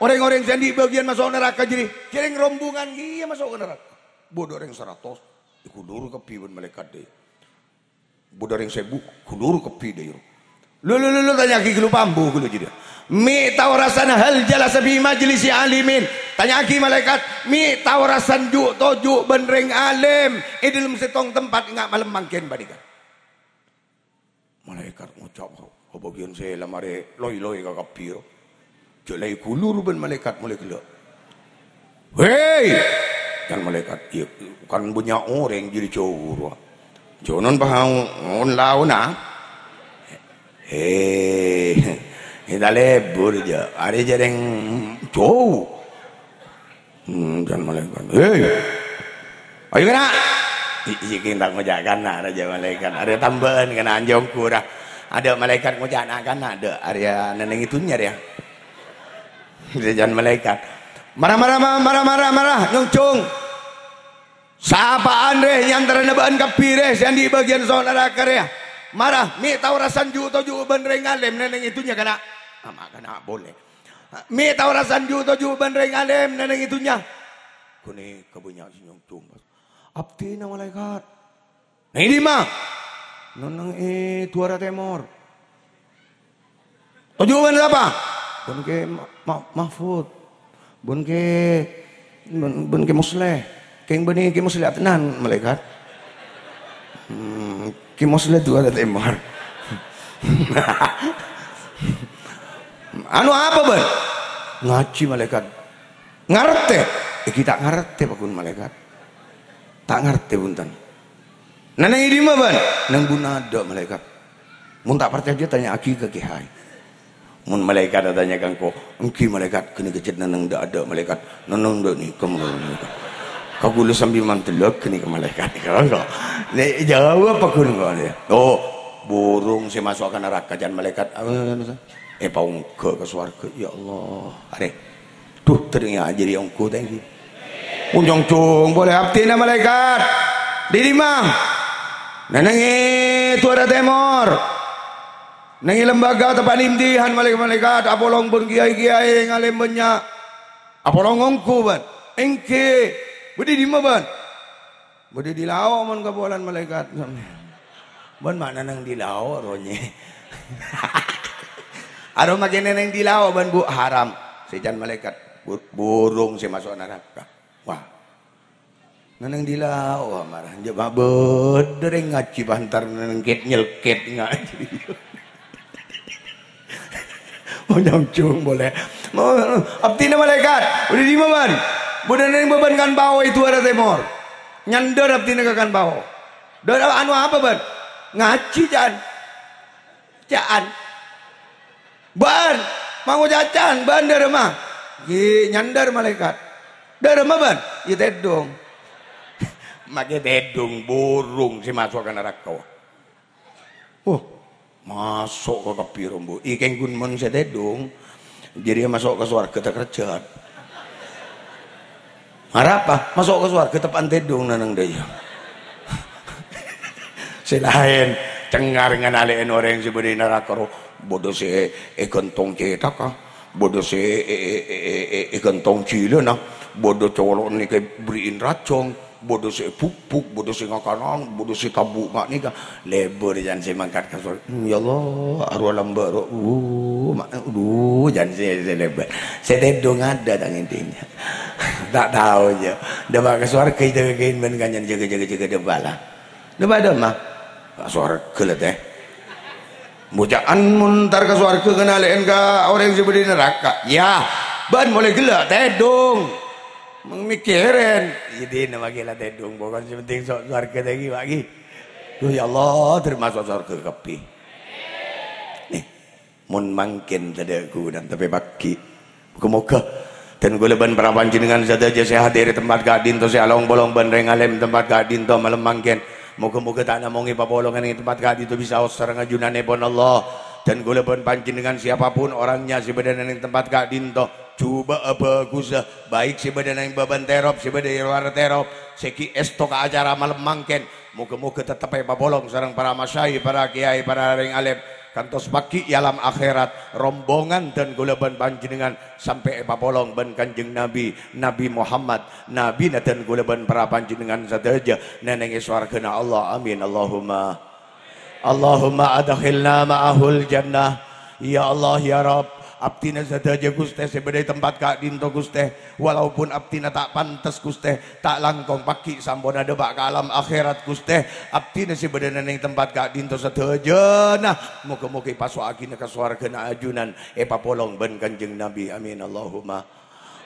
orèng-orèng sè andi' bâgiyân maso' naraka jârèya, jârèya rombongan kèya maso' ka naraka. Bâdâ orèng saratos, èghulur kabbhi bân malaèkat dâ'. Bâdâ orèng sèbu, ghulur kabbhi dâ' iyâ. Lo, lo, lo, lo, tanya'aghi ghâllu pambu ghâllu jârèya. Mè' tao rassana hal jalasa fi majlisi alimin. Tanya'aghi malaèkat, mè' tao rassana ju'-toju' bân rèng alim è dâlem sèttong tempat nga' malem mangkèn panèka. Malaèkat ngoca', "Kabâgiyân sè la marè loi-loi ka kabbhi, ro. Jâ' la èghulur bân malaèkat molaè ghellâ'." "Hei!" ca'na malaèkat. "Iyâ, kan bânnya' orèng jârèya jhâu, ro. Jhâunan pahaon laona." "Hei, ètalèbur, jâ'. Arèya jârèya jhâu." Hmm, ca'na malaèkat. "Hei! Ayo, kana'!" I-, iyâ, kèng ta' ngoca' kana', rajâ malaèkat. Arèya tambâ'ân kana' anjhong ghurâ. Adâ' malaèkat ngoca' na'-kana', dâ', arèya nèngnèngè dhunnya, rèya. Ca'na malaèkat. "Mara, mara, ma-, mara, mara, mara, nyongjhung. Sapa'an, rè, è antarana bâ'ân kabbhi, rè, sè andi' bâgiyân so naraka, rèya. Mara, mè' tao rassana ju'-toju' bân rèng alim nèngnèngè dhunnya, kana'." Ama' kana' polè. "Mè' tao rassana ju'-toju' bân rèng alim nèngnèngè dhunnya." Ghânèka bânnya' sè nyongjhung, Mas. "Abdhina malaèkat." "Neng è dimma?" "Neng è duwârra tèmor." "Toju' bân sapa?" "Bân Kè Ma-, Ma-, Mahfud. Bân Kè, bân, bân Kè Musleh." "Kèng bânnè Kè Musleh atènan, malaèkat." Hmm, Kè Musleh duwârra tèmor. "Anu apa, bân?" "Ngajhi, malaèkat." "Ngartè?" "Èngghi ta' ngartè, paghun malaèkat. Ta' ngartè, bhunten." "Neng è dimma, bân?" "Neng buna adâ', malaèkat. Mon ta' parcajâ, tanya'aghi ka kèyaè." Mon malaèkat atanya ka engko', "Èngghi, malaèkat, ghânèka cè' neng dâ'-adâ', malaèkat. Neng dâ' nèka, malaèkat." Ka kaulâ sambi mandellâ ghânèka malaèkat. Nè, jawab paghun engko'. "Oh, burung sè maso' ka naraka," ca'na malaèkat. "Èpaongghâ ka sowarghâ, ya Allah." Arè. Duh, ternyata jârèya ongghu ta' èngghi. Onjhung-onjhung polè abdhina malaèkat. Dhi dimma? Neng è duwârra tèmor. Neng è lembaga teppa'na imtihan malaèkat-malaèkat, apolong bân kèyaè-kèyaè ngalèm bânnya'. Apolong ongghu, bân? Èngghi. Bâdâ è dimma, bân? Bâdâ è dâlâ lao' mon kabâlâna malaèkat sampèyan. Bân ma' neng è dâlâ lao' ro nyè. Aromma kènè neng è dâlâ lao' bân, Bu, haram. Sè ca'na malaèkat, bu-, burung sè maso' naraka. Wah. Neng è dâlâ lao', wah, mara. Jâ' ma' bâdâ rèng ngajhi pantar neng kèt-nyèlkèt ngajhi. Onjhung-onjhung polè. Abdhina malaèkat, bâdâ è dimma, bân? Bâdâ neng bâbân kan pao è duwârra tèmor. Nyandâr abdhina ka kan pao. Dâ-, anu apa, bân? Ngajhi, ca'na. Ca'na. Bân, ma' ngoca' ca'na, bân dârâmma? Ghi, nyandâr malaèkat. Dârâmma, bân? Iyâ tèdung. Makè tèdung, burung sè maso' ka naraka. Oh, maso' ka kabbhi rombu. Èngghi ghun mon sè tèdung, jârèya maso' ka sowarghâ takerjhât. Arapa? Maso' ka sowarghâ teppa'na tèdung neng dâ' iyâ. Sè laèn, cengngar nganalè'è orèng sè bâdâ è naraka ro, bâdâ sè èghântong cèthagghâ, bâdâ sè è-, è-, è-, è-, è-, èghântong jhilâna, bâdâ colo'na èkabherri'in rajhâng, bâdâ sè èbugbug, bâdâ sè ngakanan, bâdâ sè tabu' nga' nèka. Lèbâr ca'na sè mangkat ka sowarghâ. Hmm, ya Allah, arowa lambâ' ro. Uh, ma-, aduh, ca'na sè, sè lèbâr. Sè tèdung adâ' ta' ngèdhing. Ta' tao, jâ'. Dâpa' ka sowarghâ, èjâgâ'in bân kanjeng, jâgâ, jâgâ, jâgâ, dâpa' la. Dâpa' dâmma? Ka sowarghâ la, tè. Boca'an mon entar ka sowarghâ nganalè'è ka orèng sè bâdâ è naraka. Yâ. Bân molaè ghellâ' tèdung. Mèkkèrè. Iyâ, dina mangkèn la tèdung. Pokokna sè pentèng so-, sowarghâ tèngghi, Pak, ghi. Duh, ya Allah, tamaso' sowarghâ kabbhi. Nè, mon mangkèn tadâ' ghunana tapè paghi'. Moghâ-moghâ dân kaulâ bân para panjhennengngan sadhâjâ sè hadir è tempat ka'dinto, sè along-polong bân rèng alèm tempat ka'dinto malem mangkèn. Moghâ-moghâ ta' namong èpapolong neng tempat ka'dinto bisa osor sareng ajunanèpon Allah. Dân kaulâ bân panjhennengngan, siapapun orangnya sè bâdâ neng tempat ka'dinto, jhubâ'â bhâghussâ, baik sè bâdâ neng bâbân terop, sè bâdâ è lowar terop, sè ghi' èsto ka acara malem mangkèn. Moghâ-moghâ tettep èpapolong sareng para masyayikh, para kèyaè, para rèng alèm, kantos paghi' è alam akhèrat, rombongan dân kaulâ bân panjhennengngan sampè' èpapolong bân Kanjeng Nabi, Nabi Muhammad, Nabina dân kaulâ bân para panjhennengngan sadhâjâ nènèng è sowarghâna Allah. Amin, Allahumma. Allahumma adkhilna ma'ahul jannah. Ya Allah, ya Rabb, abdhina sadhâjâ, Ghustè, sè bâdâ è tempat ka'dinto, Ghustè, walaupun abdhina ta' pantes, Ghustè, ta' langkong paghi' samponna dâpa' ka alam akhèrat, Ghustè. Abdhina sè bâdâ neng tempat ka'dinto sadhâjâna moghâ-moghâ èpaso'aghina ka sowarghâna ajunan, èpapolong bân Kanjeng Nabi. Amin, Allahumma.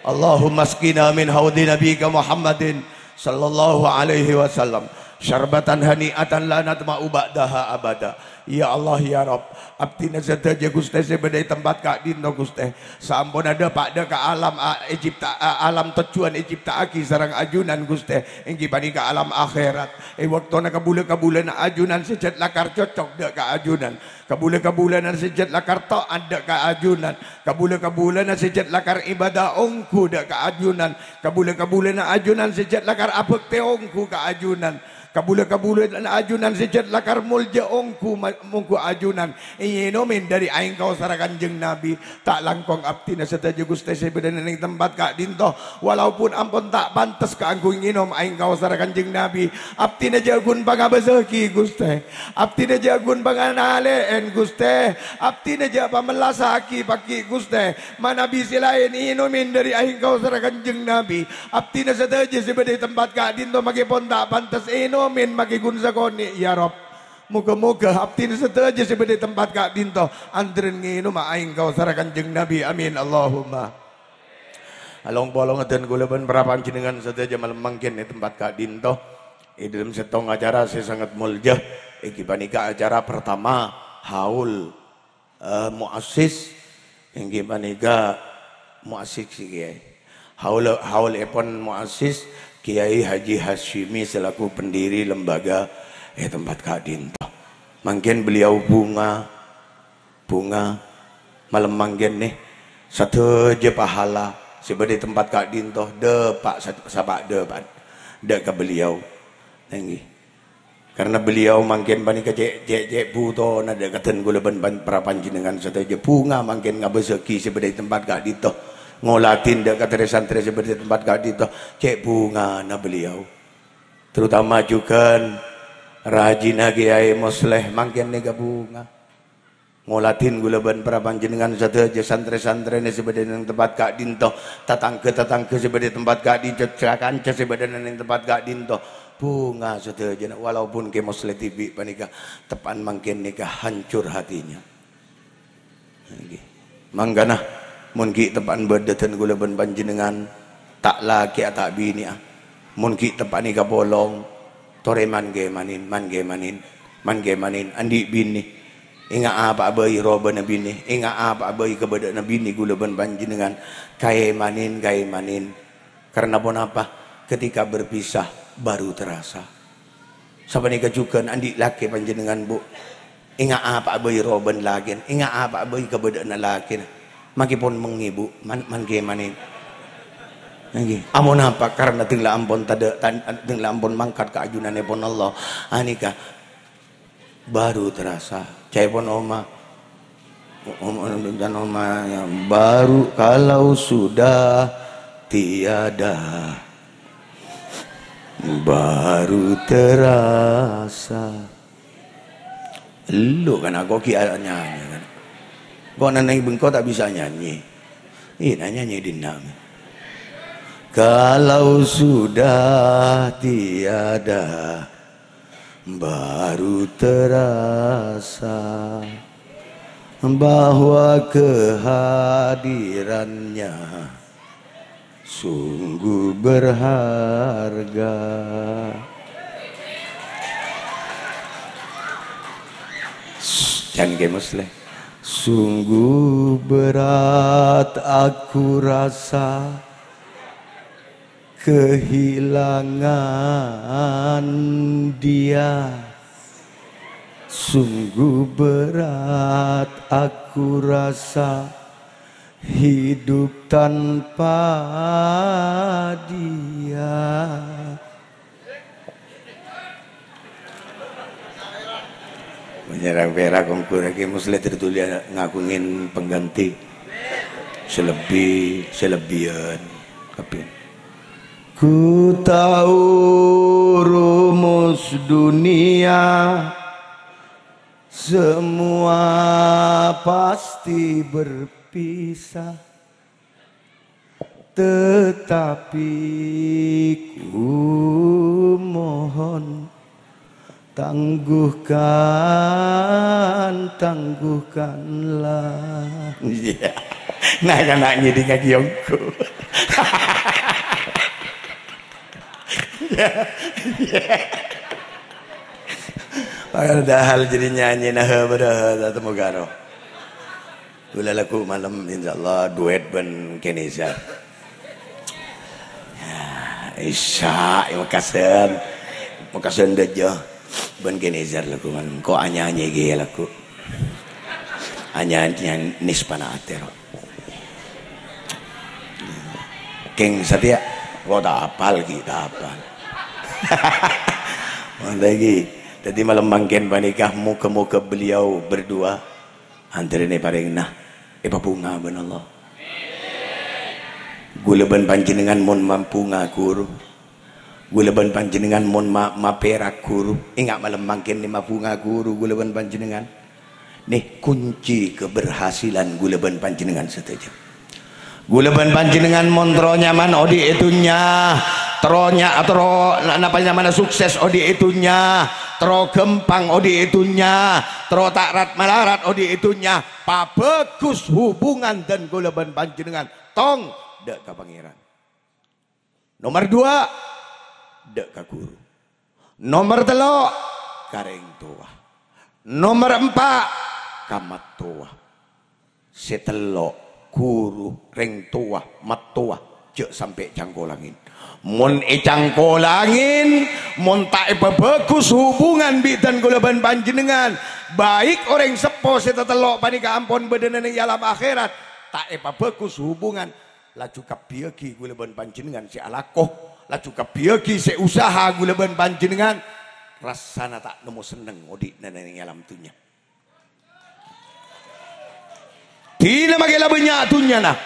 Allahumma asqina min haudhi nabiyika Muhammadin sallallahu alaihi wasallam syarbatan hani'atan la natma'u ba'daha abada. Ya Allah, ya Rabb, abdhina sadhâjâ, Ghustè, sè bâdâ è tempat ka'dinto, Ghustè, samponna dâpa' dâ' ka alam a-, ècipta-, a-, alam tojjhuwân ècipta'aghi sareng ajunan, Ghustè, èngghi panèka alam akhèrat. È bâktona kabulâ-kabulâna ajunan sè jhât lakar cocok dâ' ka ajunan. Kabulâ-kabulâna sè jhât lakar taat dâ' ka ajunan. Kabulâ-kabulâna sè jhât lakar ibadah ongghu dâ' ka ajunan. Kabulâ-kabulâna ajunan sè jhât lakar abhâktè ongghu ka ajunan. Kabulâ-kabulâna ajunan sè jhât lakar molja ongghu ma-, mongghu ajunan. Ènoma dâri aèng kaossarra Kanjeng Nabi. Ta' langkong abdhina sadhâjâ, Ghustè, sè bâdâ neng tempat ka'dinto. Walaupun ampon ta' pantes kaangghuy ngènom aèng kaossarra Kanjeng Nabi. Abdhina jhâ' ghun pangabâsaghi, Ghustè. Abdhina jhâ' ghun panganalè'èn, Ghustè. Abdhina jhâ' pamellasaghi paghi', Ghustè. Manabi sè laèn ènoma dâri aèng kaossarra Kanjeng Nabi. Abdhina sadhâjâ sè bâdâ è tempat ka'dinto makè pon ta' pantes ènoma makè ghun sakonè', ya Rabb. Moghâ-moghâ abdhina sadhâjâ sè bâdâ è tempat ka'dinto andhârân ngènoma aèng kaossarra Kanjeng Nabi. Amin, Allahumma. Along-polong dân kaulâ bân para panjhennengngan sadhâjâ malem mangkèn è tempat ka'dinto, è dâlem sèttong acara sè sanget molja, èngghi panèka acara partama haul, eh, muassis, èngghi panèka muassis, Kèyaè. Haul, haulèpon muassis Kèyaè Haji Hasyimi selaku pendiri lembaga è tempat ka'dinto. Mangkèn beliau bhunga, bhunga, malem mangkèn nè, sadhâjâ pahala sè bâdâ è tempat ka'dinto, dâpa' sa-, sapa' dâpa' dâ' ka beliau. Èngghi. Karena beliau mangkèn panèka cè', cè', cè' bhutona dâ' ka dân kaulâ bân pan-, para panjhennengngan sadhâjâ. Bhunga mangkèn ngabâsaghi sè bâdâ è tempat ka'dinto. Ngoladhin dâ' ka rè-santrè sè bâdâ è tempat ka'dinto. Cè' bhungana beliau. Terutama jhughân rajina Kèyaè Mosleh mangkèn nèka bhunga. Ngoladhin kaulâ bân para panjhennengngan sadhâjâ santrè-santrèna sè bâdâ neng tempat ka'dinto, tatangghâ-tatangghâ sè bâdâ è tempat ka'dinto, ca-kanca sè bâdâ neng tempat ka'dinto. Bhunga sadhâjâna, walaupun Kè Mosleh dhibi' panèka teppa'na mangkèn nèka hancur hatinya. Ngghi. Mangkana, mon ghi' teppa'na bâdâ dân kaulâ bân panjhennengngan, ta' lakè'a, ta' binè'a. Mon ghi' teppa'na kapolong, torè man-kèmanin, man-kèmanin, man-kèmanin, andi' binè. Enga' apa'a bhâi robâna binè, enga' apa'a bhâi kabâdâ'ânna binè kaulâ bân panjhennengngan, kaèmanin, kaèmanin. Karena ponapa? Ketika berpisah, baru terasa. Sapanèka jhughân andi' lakè panjhennengngan, Bu. Enga' apa'a bhâi robâna lakèna, enga' apa'a bhâi kabâdâ'ânna lakèna. Makè pon mengngè, Bu, man-, man-kèmanin. Ngghi. Amonapa? Karena dhing la ampon tadâ', tan-, dhing la ampon mangkat ka ajunanèpon Allah. Anèka baru terasa. Ca'èpon Oma. Om-, om-, dan Oma, ya, baru kalau sudah tiada, baru terasa. Elu kan aku ki nyanyi kan. Kok neneng bengko tak bisa nyanyi? Ina nyanyi dinna. Kalau sudah tiada, baru terasa. bahwa kehadirannya sungguh berharga. Can Ki Musleh. Sungguh berat aku rasa kehilangan dia. Sungguh berat aku rasa hidup tanpa dia. Menyerang perak kongkuragi muslim tertulia ngakungin pengganti. Selebih, selebihan. Tapi ku tahu rumus dunia, semua pasti berpisah. Tetapi ku mohon, tangguhkan, tangguhkanlah. Iya. Nah, kana' ngedingngagi ongghu. Iya, iya. Padahal jadi nyanyi, nah, padahal tak temu karo. Kaulâ lagghu' malem, insyaallah, duet bân Kenizar. Ya, isya, ya, makassân. Makassân dâjâ bân Kenizar lagghu' malem. Ko' anyanyi ghi lagghu'. Anyanyi nisbana atè, ro. Kèng satèya, ko' ta' apal, ghi, ta' apal. Mon lagi. Dâddhi malem mangkèn panèka, moga-moga beliau berdua Antarèna parèngna èpabhunga bân Allah. Ghulâ bân panjhennengngan mon mabhunga ghuru. Ghulâ bân panjhennengngan mon ma-, mapèrak ghuru. Enga' malem mangkèn nè mabhunga ghuru ghulâ bân panjhennengngan. Nè kunci keberhasilan ghulâ bân panjhennengngan sadhâjâ. Ghulâ bân panjhennengngan mon terro nyaman odi' è dhunnya, terro nya-, terro na-, napa nyamana sukses odi' è dhunnya, terro ghâmpang odi' è dhunnya, terro ta' rat-malarat odi' è dhunnya, pabhâghus hubungan dân ghulâ bân panjhennengngan, tong, dâ' ka Pangèran. Nomer duwâ', dâ' ka ghuru. Nomer tello', ka rèng towa. Nomer empa', ka mattowa. Sè tello', ghuru, rèng towa, mattowa, jhâ' sampè' cangkolangèn. Mon ècangkolangèn, mon ta' èpabhâghus hubungan bi' dân ghulâ bân panjhennengngan, baik orèng seppo sè tatello' panèka ampon bâdâna neng è alam akhèrat, ta' èpabhâghus hubungan, laju kabbhiyâghi ghulâ bân panjhennengngan sè alako, laju kabbhiyâghi sè usaha ghulâ bân panjhennengngan, rassana ta' nemmo senneng odi'na neng è alam dhunnya. Dinah makè la bânnya' dhunnyana,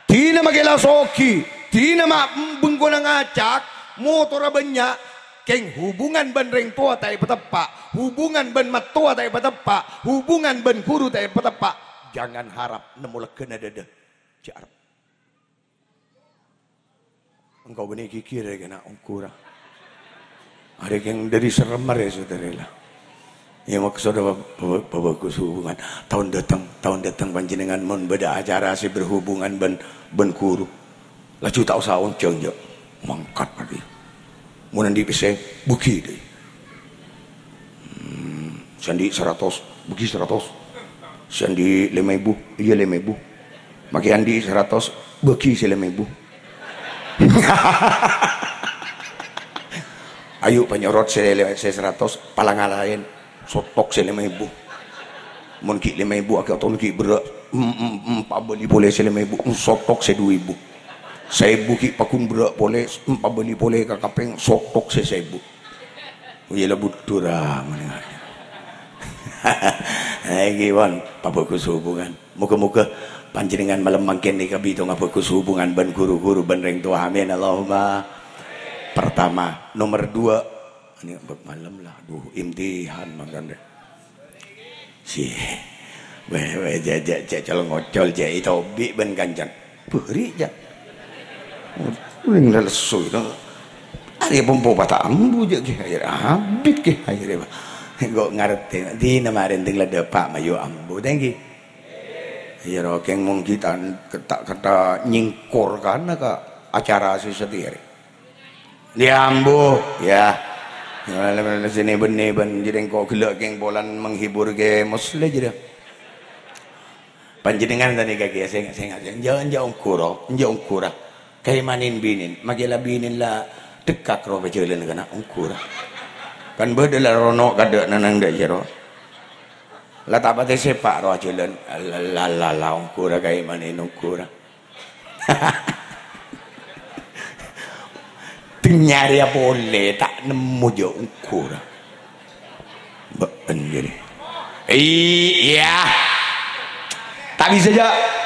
dinah makè la soghi, dinah ma-, bengkona ngacak, motorra bânnya', kèng hubungan bân rèng towa ta' èpateppa', hubungan bân mattowa ta' èpateppa', hubungan bân ghuru ta' èpateppa', jangan harap nemmo leggâna dâdâ. Jhâ' arep. Engko' bânnè ghighir, ya, kèna ongghu ra. Arè kèng dâri serrem arè, saudara, la. Ya, maksodda pa-, pa-, pabhâghus hubungan. Taon dâteng, taon dâteng panjhennengngan mon bâdâ acara sè berhubungan bân, bân ghuru. Laju ta' osa onjhâng, jhâ'. Mangkat arè. Mon andi' pèssè, bâghi, dâi. Hmm, sè andi' saratos, bâghi saratos. Sè andi' lèma èbu, iyâ lèma èbu. Makè andi' saratos, bâghi sè lèma èbu. Ayo panyorot sè lè-, sè saratos, palangalaèn, sotok sè lèma èbu. Mon ghi' lèma èbu, akè oton ghi' berrâ', em-, em-, empa' bâli polè sè lèma èbu, em, sotok sè du èbu. Saèbu ghi' paggun berrâ' polè, empa' bâli polè ka kapèng, sotok sè saèbu. Wi la budhur, ah, menengan. Èngghi, pon, pabhâghus hubungan. Moga-moga panjhennengngan malem mangkèn nèka bhidhâna bhâghus hubungan bân ghuru-ghuru bân rèng towa. Amin. Allahumma. Pertama. Nomer duwâ'. Ini bab malem la. Aduh, imtihan mangkana. Si. Weh, weh, jhâ', jhâ', jhâ' col-ngocol, jhâ' ètobi' bân kancana. Bâri', jhâ'. Orèng la lesso, no. Arè pompo pata ambu, jhâ' ghi, akhèr abit ghi, akhèr, Pak. Engko' ngartè, dinah marèn tèng la dâpa' mayu ambu, tèngghi. Iyâ, ro, kèng mon ghi' ta', ta', ta' nyèngkor kana ka acara sè satèya rè. Yâ ambu, yâ. Sè nèbân-nèbân, jârèya engko' ghellâ' kèng polana menghibur Kè Musleh jârèya. Panjhennengngan tadi ka kèya, sènga', sènga', sènga', enjâ', enjâ' ongghu, ro, enjâ' ongghu, ra. Kaimanin binèn, makè la binèn la dhekkak ro ka jhâlân kana, ongghu, ra. Kan bâdâ la rono' kadâ' nang dâ' jâro. La ta' patè sèpa' ro ajhâlân. La, la, la, la, ongghu, ra, kaimanin ongghu, ra. Dâ' nyarèya polè, ta' nemmo jâ' ongghu, ra. Bâ'en jârèya. I-, iyâ. Ta' bisa, jâ'.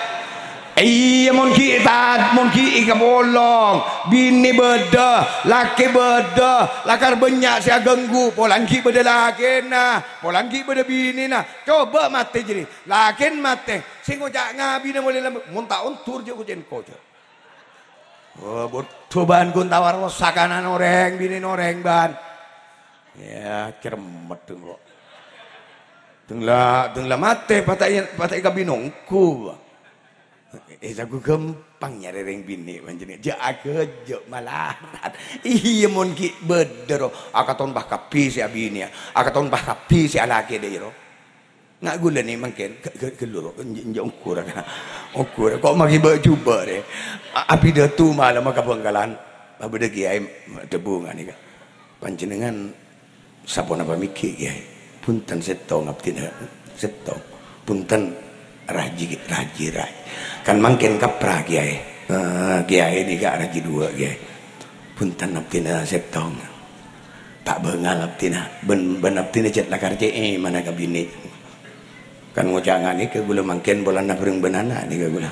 Iyâ, mon ghi' ta-, mon ghi' èkapolong, binè bâdâ, lakè bâdâ, lakar bânnya' sè aganggu, polana ghi' bâdâ lakèna, polana ghi' bâdâ binèna. Coba matè jârèya, lakèna matè, sè ngoca' ngabinah molè lambâ', mon ta' ondur jâ' kocèn kocè. Oh, bhuto bân ghun tawar sakana orèng, binèna orèng bân. Yâ, cermet engko'. Dâng la, dâng la matè, patè, patè kabinong ongghu. Eh, sagu ghâmpang nyarè rèng binè', panjhennengngan. Jâ' aghâjâ' malarat. Iyâ, mon ghi' bâdâ, ro. Akaton bâ kabbhi sè abinèya. Akaton bâ kabbhi sè alakè dâ' iyâ, ro. Nga' ghulâ nè mangkèn, gâ-, gâ-, ghâllu, ro. Enjâ', enjâ' ongghu, ra. Ongghu, ra. Ko' maghi bâ'-jhubâ', rè. A-, abidhâtu malemma ka Bhângkalan. Abâdâ kèyaè dhâbu nga' nèka. Panjhennengngan saponapa mèghi, Kèyaè? Bhunten sèttong abdhina, sèttong. Bhunten, rajhi, rajhi, rajhi. Kan mangkèn kapra, Kèyaè. Eh, Kèyaè nèka rajhi duwâ', Kèyaè. Bhunten abdhina sèttong. Ta' bângal abdhina. Bân, bân abdhina cè' lakar cè' èmana ka binè'. Kan ngoca' nga' nèka ghulâ mangkèn polana bhâreng bân ana' nèka ghulâ.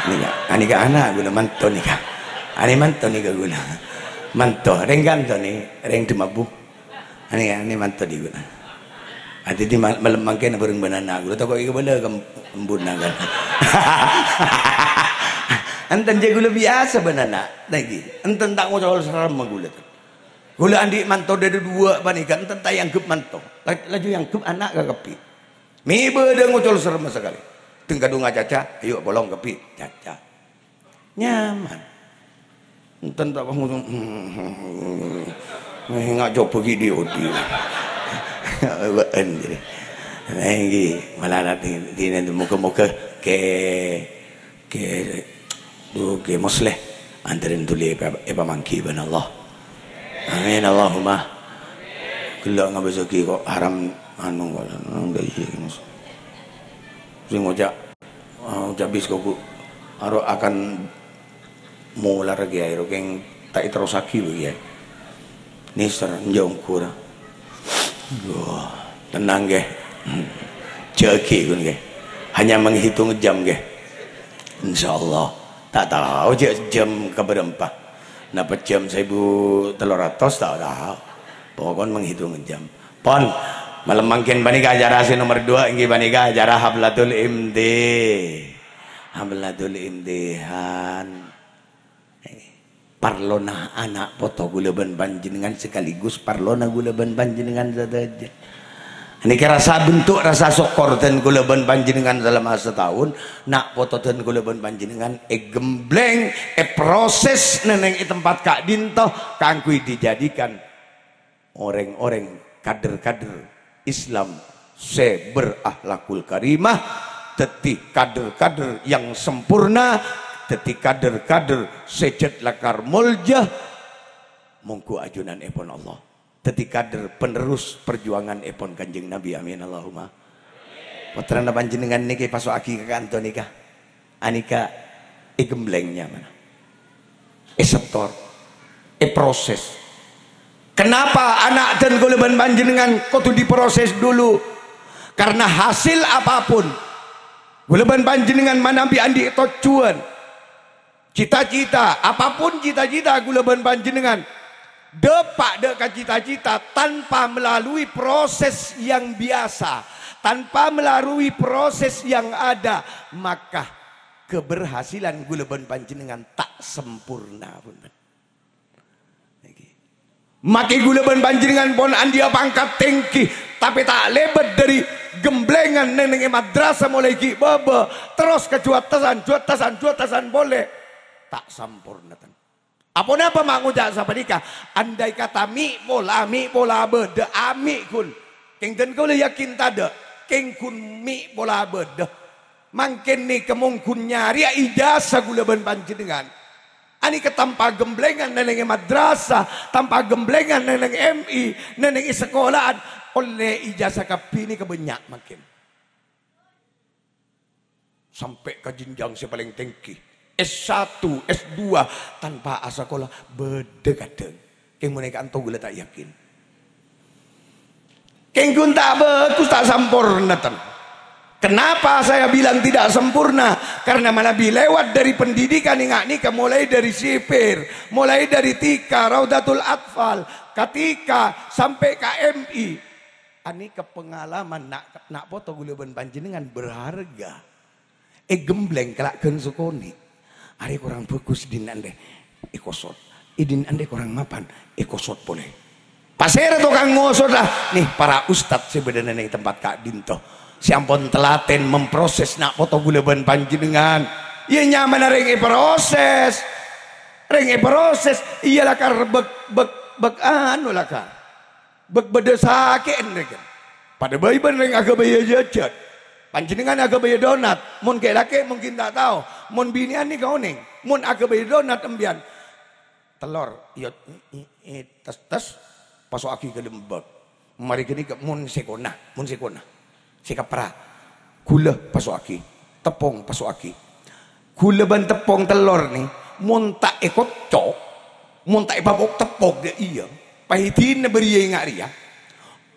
Nèka, anèka ana' ghulâ, manto nèka. Anè manto nèka ghulâ. Manto, rèng kanto nè, rèng Dhemabu. Anè, anè manto dhi ghulâ. Adhâddhi ma-, malem mangkèn bhâreng bân ana' ghulâ, tako' èkabâlâ ka em-, embuna kan. Enten jâ' ghulâ biyasa bân ana', nèka. Enten ta' ngocol sarem ghulâ. Ghulâ andi' manto dâdâ duwâ' panèka, enten ta' èangghep manto. La-, laju èangghep ana' ka kabbhi. Mè' bâdâ ngocol saremma sakalè. Dâng kadhung acaca, ayo polong kabbhi, caca. Nyaman. Enten ta' pas ngocol, "Mè' nga' coba ghi' dhi-odhi." Bâ'en jârèya. Nah, èngghi, malarat dhi-, dhinèn moghâ-moghâ kè-, kè-, dhu, Kè Musleh, antarèn dhuli èpa-, èpamangghi bân Allah. Amin, Allahumma. Ghellâ' ngabâsaghi ko' haram, anu, ko' anu, dâ' iyâ, Mas. Sè ngoca', ah, oca' biskop, aro akan molar, Kèyaè, ro kèng ta' èterrossaghi, Kèyaè. Nèser, enjâ' ongghu, ra. Wah, tenang, Kè. Jâghi, ghun, Kè. Hanya menghitung jam, Kè. Insyaallah. Ta' tao jâ' jam kabârâmpa. Napa jam saèbu tello ratos, ta' tao. Pokokna menghitung jam. Pon, malem mangkèn panèka acara sè nomer duwâ', èngghi panèka acara Haflatul Imti-, Haflatul Imtihan. Parlona ana' poto ghulâ bân panjhennengngan, sekaligus parlona ghulâ bân panjhennengngan sadhâjâ. Nèka rassa bentuk rassa sokkor dân ghulâ bân panjhennengngan salama sataon, na' poto dân ghulâ bân panjhennengngan ègembleng, èproses nèng è tempat ka'dinto kaangghuy dijadikan orèng-orèng kader-kader Islam sè berakhlakul karimah, dhâddhi kader-kader yang sempurna, dhâddhi kader-kader sè jhât lakar molja, mongghu ajunanèpon Allah. Dhâddhi kader penerus perjuanganèpon Kanjeng Nabi. Amin, Allahumma. Pottrana panjhennengngan nèka èpaso'aghi ka kanto nèka. Anèka ègembleng nyamana. Èsetor. Èproses. Kenapa ana' dân ghulâ bân panjhennengngan kodhu diproses dulu? Karena hasil apapun, ghulâ bân panjhennengngan manabi andi' tojjhuwân, cita-cita, apapun cita-cita ghulâ bân panjhennengngan, dâpa' dâ' ka cita-cita tanpa melalui proses yang biasa, tanpa melalui proses yang ada, maka keberhasilan ghulâ bân panjhennengngan ta' sempurna, punten. Nèka. Make ghulâ bân panjhennengngan pon andi'â pangkat tèngghi, tapè ta' lèbât dhâri ghemblengan neng-neng è madrasah molaè ghi' bâbâ, terros ka juwattasan, juwattasan, juwattasan polè. Ta' samporna, ten. Aponapa ma' ngoca' sapanèka? Andai kata mè' pola, mè' pola bâdâ, amè' ghun. Kèng dân kaulâ yakin tadâ', kèng ghun mè' pola bâdâ. Mangkèn nèka mon ghun nyarèya ijazah ghulâ bân panjhennengngan. Anèka tanpa ghemblengan neng-neng è madrasah, tanpa ghemblengan neng-neng M I, neng-neng è sakola'an, ollè ijazah kabbhi nèka bânnya' mangkèn. Sampè' ka jenjang sè palèng tèngghi, S satu, S dua, tanpa asakola bâdâ kadhâng. Kèng mon è ka'anto ghulâ ta' yakin. Kèng ghun ta' bhâghus, ta' samporna, ten. Kenapa saya bilang tidak sempurna? Karena manabi lewat dari pendidikan, ingat nih, mulai dari sipir, mulai dari tika, Raudatul Atfal, katika, sampai ka M I. Anèka pengalaman na', na' poto ghulâ bân panjhennengngan berharga. Èghembleng kala' ghân sakonè'. Arè korang bhâghus, dhin andhi' èkosot. È dhin andhi' korang mapan, èkosot polè. Pasèra tokang ngosot, ah? Nè, para ustad sè bâdâna neng tempat ka'dinto. Sè ampon telatèn memproses na' poto ghulâ bân panjhennengngan. Iyâ nyamana rèng èproses. Rèng èproses. Iyâ lakar bek, bek, bek anu lakar. Bek bâdâ sakè'en rèng. Padâ bhâi bân rèng aghâbâyâ jhâjhân. Panjhennengngan aghâbâyâ donat. Mon kè'-lakè' mungkin ta' tao. Mon binè'an nèka onèng. Mon aghâbâyâ donat empèyan. Tellor, iyâ, i, i, i, tes-tes, paso'aghi ka lembâk. Marè ghânèka mon sè kona, mon sè kona. Sè kapra, ghulâ paso'aghi, teppong paso'aghi. Ghulâ bân teppong tellor nè, mon ta' èkocco', mon ta' èpapok teppong dâ' iyâ, paèdina bâriyâ ènga' rèya,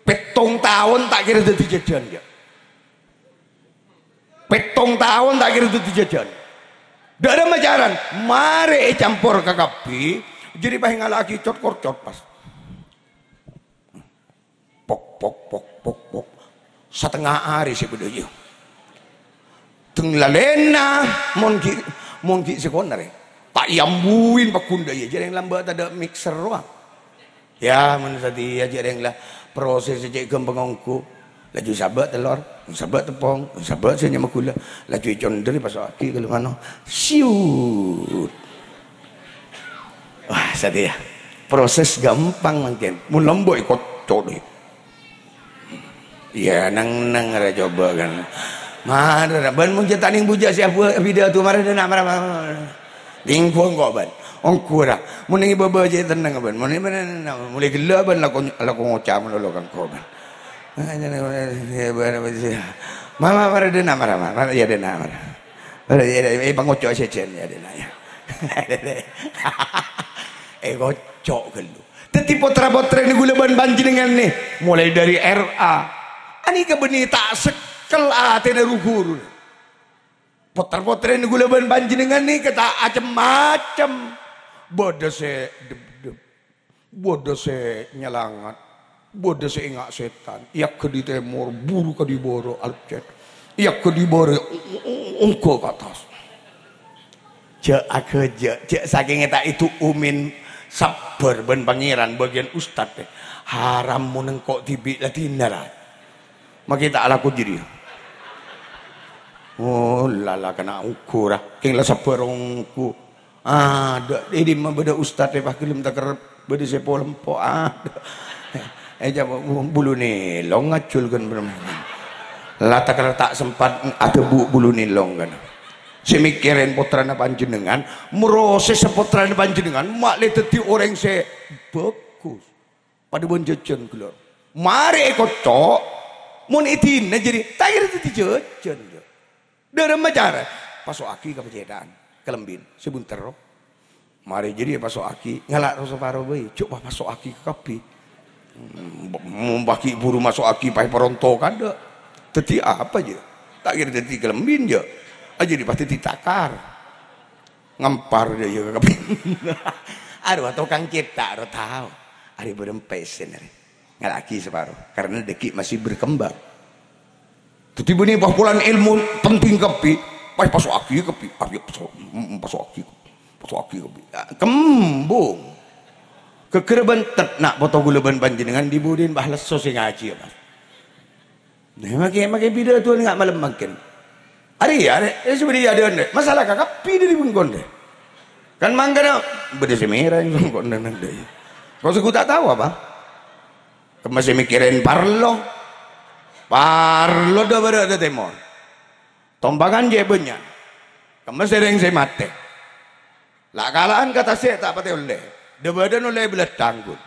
pèttong taon ta' kèra dhâddhi jhâjhân, yâ. Pèttong taon ta' kèra dhâddhi jhâjhân. Dâ' remma carana, marè ècampor ka kabbhi, jârèya pas èngala'aghi cot-korcot pas. Pok, pok, pok, pok, pok. Satengnga arè sè bâdâ iyâ. Teng lalèna, mon ghi', mon ghi' sè konarè. Ta' èambuin paggun dâ' iyâ, jhâreng lambâ' tadâ' mixer rowa. Yâ, mon satèya jhâreng la proses cè' ghâmpang ongghu. Laju sabâ' tellor, sabâ' teppong, sabâ' sè nyama ghulâ. Laju ècondher, èpaso'aghi ka lomano. Siut. Wah, satèya. Proses ghâmpang mangkèn. Mon lambâ' èkocco' dhi. Iyâ, neng-neng ra coba kan. Mara ra. Bân mon jhâ' ta' nèng bujâ sè abu-, abidâ tu mara dâ' na', mara, mara, mara. Nèng buwâng ko' bân. Ongghu ra. Mon nèng bâbâ jhâ' tenneng bân. Mon nèng bân, molaè ghellâ' bân lako, lako ngoca' malolo kan ko' bân. Mama, mara dâ' na', mara, mara. Mara, iyâ dâ' na', mara. Mara, iyâ, iyâ, pangoco' sèjhân, iyâ dâ' na', iyâ. Èkoco' ghâllu. Dhâddhi, potra-potrèna ghulâ bân panjhennengngan nè, molaè dhâri R A. Anèka bânnè ta' sekkel atèna ru-ghuru. Potra-potrèna ghulâ bân panjhennengngan nèka ta' cem-macem. Bâdâ sè dhep-dhep. Bâdâ sè nyalangat. Bâdâ sè ènga' sètan. Èaghâdhi tèmor, buru kadhi bârâ' alcèt. Èaghâdhi bârâ', o-, o-, o-, ongghâ ka attas. Jhâ' aghâjâ', jhâ' sakènga ta' èdu'umin sabbhâr bân Pangèran bâgiyân ustad, eh. Haram mon engko' dhibi' la dinala. Makè ta' alako jârèya. Oh, la, la, kana' ongghu ra. Kèng la sabbhâr ongghu. Adâ', è dimma bâdâ ustad, eh, pas ghellem takerrep. Bâdâ sè polèmpo', ah. Eh, jhâ' bu-, bulu nèlong ngajhul kan, bro. La takerrep ta' sempat adhâbu' bulu nèlong kan. Sè mèkkèrè pottrana panjhennengngan, mrosès pottrana panjhennengngan, ma' lè dhâddhi orèng sè bhâghus. Padâ bân jhâjhân ghellâ'. Marè èkoco', mon èdina jârèya, ta' kèra dhâddhi jhâjhân, jâ. Dhâremma cara, paso'aghi ka pacèta'an, kalambhina, sè bunterro. Marè jârèya paso'aghi, ngala' ro-, saparo bhâi, jhâ' pas paso'aghi ka kabbhi. Hmm, mombâghi buru maso'aghi paè paronto kadâ'. Dhâddhi apa, jâ? Ta' kèra dhâddhi kalambhina, jâ. A, jârèya pas dhâddhi takar. Ngampar, jâ, jâ, ka kabbhi. Arowa tokang cètak, ro tao. Arè bârâmpa èssèna, arè. Ngala'aghi saparo, karena dhâggi' masih berkembang. Dhâddhi, bânnè pas polana èlmo penting kabbhi, pas paso'aghi kabbhi, ah, iyâ, paso-, mm, paso'aghi, paso'aghi kabbhi. Ah, kembung. Ghâgghâr bân tèt na' poto ghulâ bân panjhennengngan dhi-budhina bâ lesso sè ngajhiyâ, Mas. Nah, makè, makè pidatowan nga' malem mangkèn. Arèya, arè, eh, sè bâdâ è adâ'ân, rè. Masalah ka kabbhi dâri bengkon, rè. Kan mangkana bâdâ sè mèra bengkon nang dâ'. Kok sè ghu ta' tao apa? Kemma sè mèkkèrè parlo. Parlo dâ' bârâ' dâ' tèmor. Tompangan jhâ' bânnya'. Kemma sèrèng sè matè. La' kala'an ka tasè' ta' patè ollè. Dâ-bâdâna ollè bellâtthang, ghun.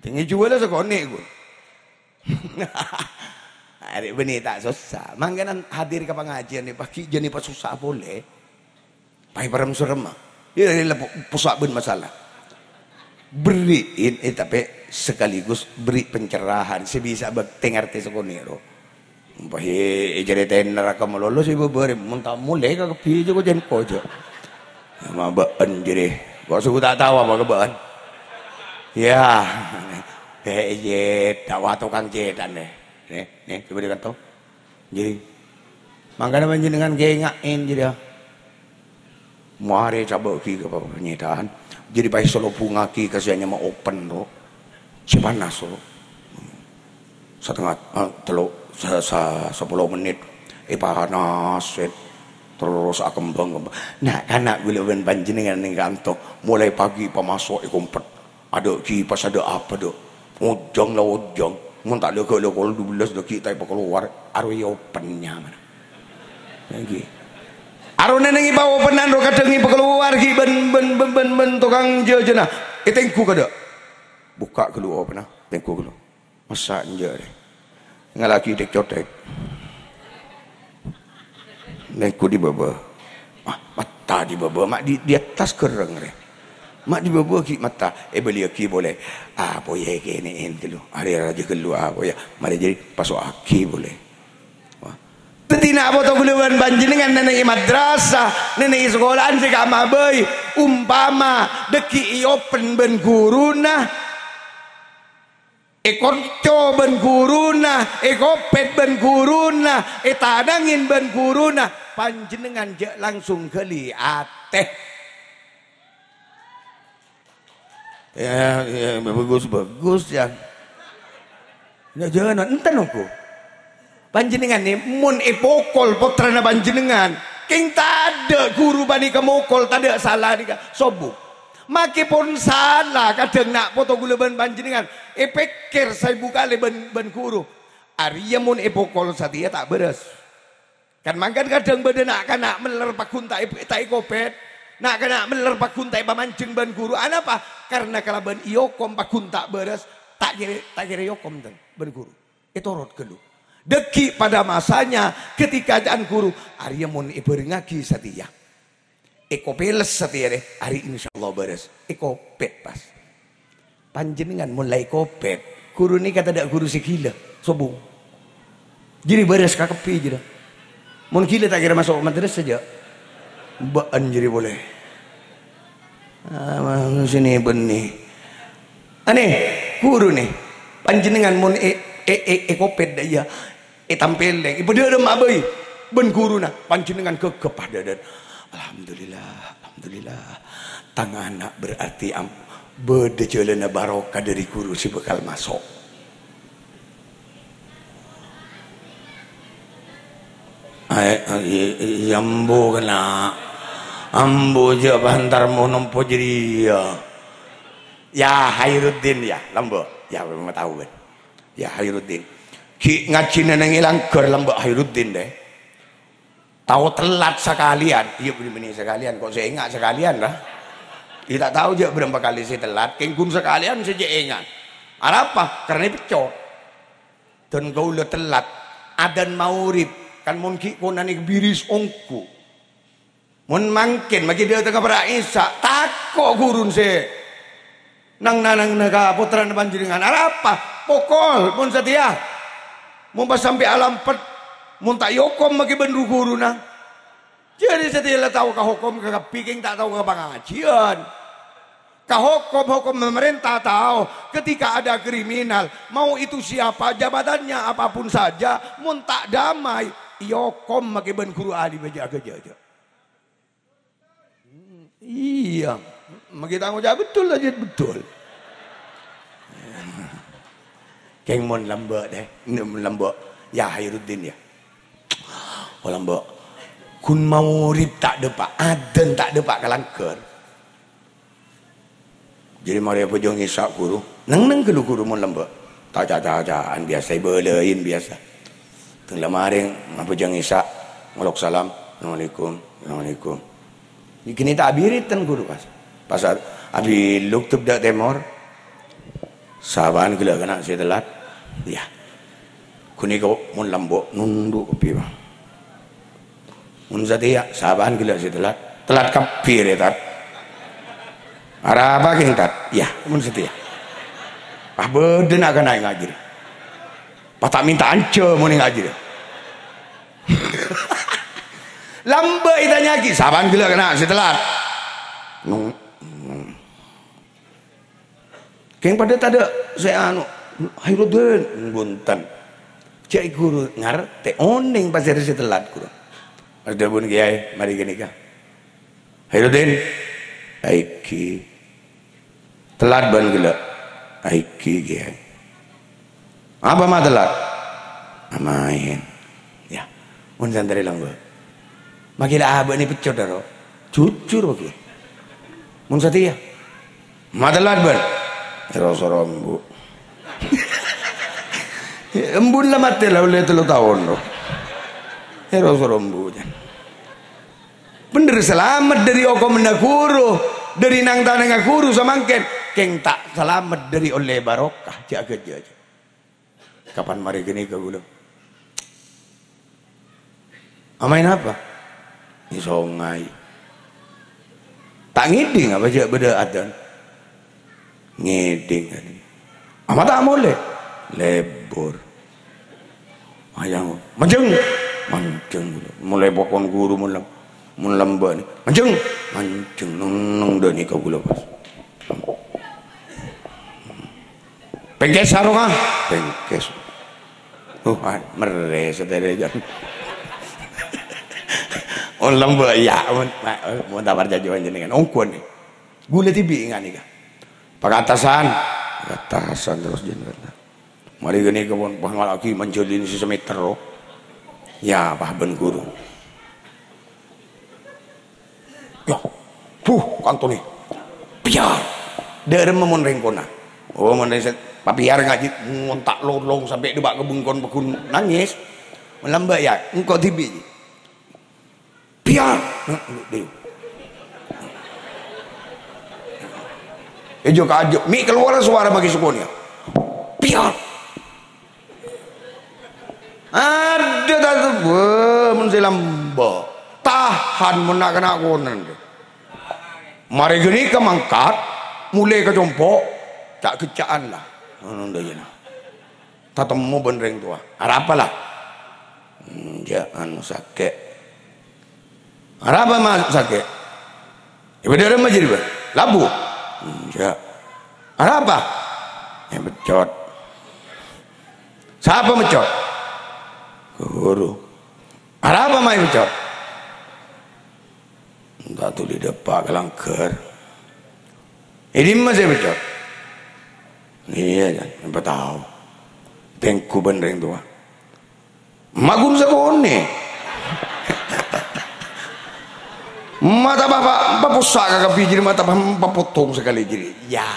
Tèngè juwâlâ sakonè', ghun. Arè' bânnè ta' sossa. Mangkana hadir ka pangajhiyân nè, paghi' jhâ' nè pasossa polè. Paè parem-serremma. Iyâ, iyâ, la po-, possa' bân masalah. Berri'in, eh, tapè sekaligus berri' pencerahan sè bisa bâk-, tè-ngartè sakonè' ro. Bâh, è, è jârèya tènarra ka malolo sè bâbâ rè, mon ta' molè ka kabbhi jâ' kocèn kocè. Ma' bâ'ân jârèya. Kok sè ghu ta' tao apa ka bâ'ân? Iyâ. Eh, iyâ, ta' wa tokang cèta'an, nè. Nè, nè, coba dikantong. Jârèya. Mangkana panjhennengngan kènga'è jârèya. Marè cabâ'aghi ka panyèta'an. Jârèya paè salobhungaghi ka sè anyama open, ro. Sè panas, ro. Satengnga, ah, tello, sa-, sa-, sapolo mennit. Èpanas, sè terros akembhâng-kembhâng. Na'-kana' ghulâ bân panjhennengngan neng kanto, molaè paghi' pamaso' èkompet. Adâ' kipas, adâ' apa, dâ'. Ojhâng la ojhâng. Mon ta' la ghâllu kol dubellâs dâggi' ta' èpakalowar. Arowa è open nyamana. Èngghi. Arowa neng èpaopenan ro kadhâng èpakalowar ghi' bân, bân, bân, bân, bân tokang jhâjhâna. Ètengghu kadâ'. Bukka' ghâllu openna. Tengghu ghâllu. Massa' enjâ' rè. Ngallaghi dhek-codhek. Nèko dhi bâbâ. Ah, matta dhi bâbâ, ma' dhi, dhi attas ghârrâng rè. Ma' dhi bâbâ ghi' matta, èbâliyâghi polè. Apoyâ kènè'è ghâllu. Arè rajâ ghâllu apoyâ. Marè jârèya paso'aghi polè. Wah. Dhâddhi na' poto ghulâ bân panjhennengngan nènè'è madrasah, nènè'è sakola'an sè ka'amma bhâi. Umpama dhâggi' èopen bân ghuruna. Èkonco bân ghuruna, èkopèt bân ghuruna, ètanangè bân ghuruna, panjhennengngan jhâ' langsung ghâli atè. Ya, ya, bagus, bagus, ya. Ya, jangan, enten, ongghu. Panjhennengngan nè, mon èpokol pottrana panjhennengngan, kèng tadâ' ghuru panèka mokol, tadâ' sala nèka, sombong. Makè pon sala, kadhâng na' poto ghulâ bân panjhennengngan, èpèkkèr saèbu kalè bân, bân ghuru. Arèya mon èpokol satèya ta' bârâs. Kan mangkèn kadhâng bâdâ na'-kana' mellèr pagghun ta' è-, ta' èkopèt. Na'-kana' mellèr pagghun ta' èpamanjheng bân ghuru. Anapa? Karna kalabân èokom pagghun ta' bârâs, ta' kèra, ta' kèra èokom, ten, bân ghuru. Ètorot ghâllu. Dhâggi' pada masanya ketika ca'na ghuru, arèya mon èbhârengngaghi satèya. Èkopèles satèya rè, arè insyaallah bârâs. Èkopèt pas. Panjhennengngan mon la èkopèt, ghuru nèka tadâ' ghuru sè ghilâ, sombong. Jârèya bârâs kabbhi jârèya. Mon ghilâ ta' kèra maso' madrasah jâ'. Bâ'ân jârèya polè. Ah, sènè bânnè. Anè, ghuru nè. Panjhennengngan mon è, è, è, èkopèt dâ' iyâ. Ètampèlè, èpadhârâmma bhâi bân ghuruna, panjhennengngan ghâgghâp padâdhân. Alhamdulillah, alhamdulillah. Tang ana' berarti am-, bâdâ jhâlânna barokah dâri ghuru sè bhâkal maso'. Ae, ae, iya, ambu kèna. Ambu jâ' bântar mo nompo jârèya. Ya, Khairuddin, ya, lambâ'. Ya, ma' tao, bân. Ya, Khairuddin. Ghi' ngajhina neng è langghâr lambâ' Khairuddin, deh. Tao tellat sakalèyan. Iyâ, bânnè sakalèyan. Kok sè enga' sakalèyan, ra? Iyâ, ta' tao jâ' bârâmpa kalè sè tellat. Kèng ghun sakalèyan sè cè' enga'. Arapa? Karna èpeccot. Dân kaulâ tellat. Adzan maghrib. Kan mon ghi' konanè biris ongghu. Mon mangkèn maghi dâtengnga para' Isya, tako' ghurun sè nang-nanangna ka pottrana panjhennengngan. Arapa? Pokol, mon satèya. Mon pas sampè' alampet, mon ta' èokom maghi bân ru-ghuruna. Jârèya satèya la tao ka hokom ka kabbhi, kèng ta' tao ka pangajhiyân. Ka hokom, hokom pemerintah tao, ketika ada kriminal, mau itu siapa, jabatannya apapun saja, mon ta' damai, èokom maghi bân ghuru alim jâ'-jâ'. Iyâ. Mangkèn ta' ngoca' betul, ta' jhât betul. Kèng mon lambâ', deh. Mon lambâ'. Ya, Khairuddin, ya. Oh, lambâ'. Ghun maghrib ta' dâpa', adzan ta' dâpa' ka langghâr. Jadi marè abhâjâng Isya, ghuru. Neng-neng ghâllu, ghuru, mon lambâ'. Ta' ca'-caca'an biyasa, èbâlâi biyasa. Teng la marè abhâjâng Isya, ngolok salam. "Assalamualaikum, assalamualaikum." Ghânèka ta' abiritan, ghuru, pas. Pas a-, abiluk tep dâ' tèmor. "Sapa'an ghellâ' kana' sè telat?" "Iyâ." Ghânèka mon lambâ' nondhu' kabbhi, Bang. Mon satèya, "Sapa'an ghellâ' sè telat?" "Telat kabbhi rè, Tat." "Arapa kèng, Tat?" "Iyâ, mon satèya." Pas bâdâ na'-kana' è ngajhi. Pas ta' mènta anja mon è ngajhi. Lambâ' ètanya'aghi, "Sapa'an ghellâ' kana' sè telat?" Nong-, nong-, Kèng padâ tadâ' sè anu, "Khairuddin." Bhunten. Jhâ' ghuru ngartè, onèng pasèra sè telat, ghuru. Pas dhâbuna kèyaè, marè ghânèka. "Khairuddin, aènggi." "Telat bân ghellâ'." "Aènggi, kèyaè." "Apa ma' telat?" "Amaèn." Ya, mon santrè lambâ'. Makè la abâ'na peccot, aro. Jujur, oke. Mon satèya. "Ma' telat, bân." "Èroso ro embu'." Embu'na la matè la ollè tello taon, ro. "Èroso ro embu', jân." Bhender salamet dâri okomanna ghuru, dâri nang-tanangnga ghuru samangkèn. Kèng ta' salamet dâri ollè barokah, jhâ' ghâjâ, jhâ'. Kapan marè ghânèka ghulâ? Amaèn apa? È songay. Ta' ngèdhing apa jhâ' bâdâ adzan? Ngèdhing. Ama ta' molè? Lebur. Ayang. Manjheng. Manjheng ghulâ. Molaè pokon ghuru mon lem-, mon lambâ' nè. Manjheng. Manjheng. Neng-neng dâ' nèka ghulâ pas. Pèngkès sarongnga. Pèngkès. Oh, ah, merrè satèya, jân. Oh, lambâ', iyâ, mon, mon ta' parcajâ panjhennengngan. Ongghuwân, nè. Ghulâ dhibi' ènga' nèka. Pakatasan. Pakatasan terros, jân. Marè ghânèka pon, pas ngala'aghi manjhâlin sè sameter, ro. Iyâ, pas bân ghuru. Yâ, buh, kantolè. Piyar. Dâ'remma mon rèng kona. Oh, mon rèng sè papiyar ngajhi, ngonta' lolong sampè' dâpa' ka bengkona pagghun nangès. Malambâ', iyâ, engko' dhibi'. Piyar. Èjhâ-kajhâ, mè' kalowar sowara maghi sokona, iyâ. Piyar. Adâ' ta' tebâ mon sè lambâ'. Tahan mon na'-kana' konan. Marè ghânèka mangkat, molè ka compo', ca'-ghecca'an la. Ngono dâ' iyâ. Tatemmo bân rèng towa. Arapa la? Enjâ', anu, sakè'. Arapa ma' sakè'? È bâdâ rèmma jârèya, Bâ? Labu? Enjâ'. Arapa? Èpeccot. Sapa meccot? Ghuru. Arapa ma' èpeccot? Ta' dhuli dâpa' ka langghâr. È dimma sè èpeccot? Iyâ, jân, empa tao. Tèngghu bân rèng towa. Ma' ghun sakonè'. Ma' ta' pa-, pa-, papossa' ka kabbhi jârèya, ma' ta' pa-, papottong sakalè jârèya. Iyâ,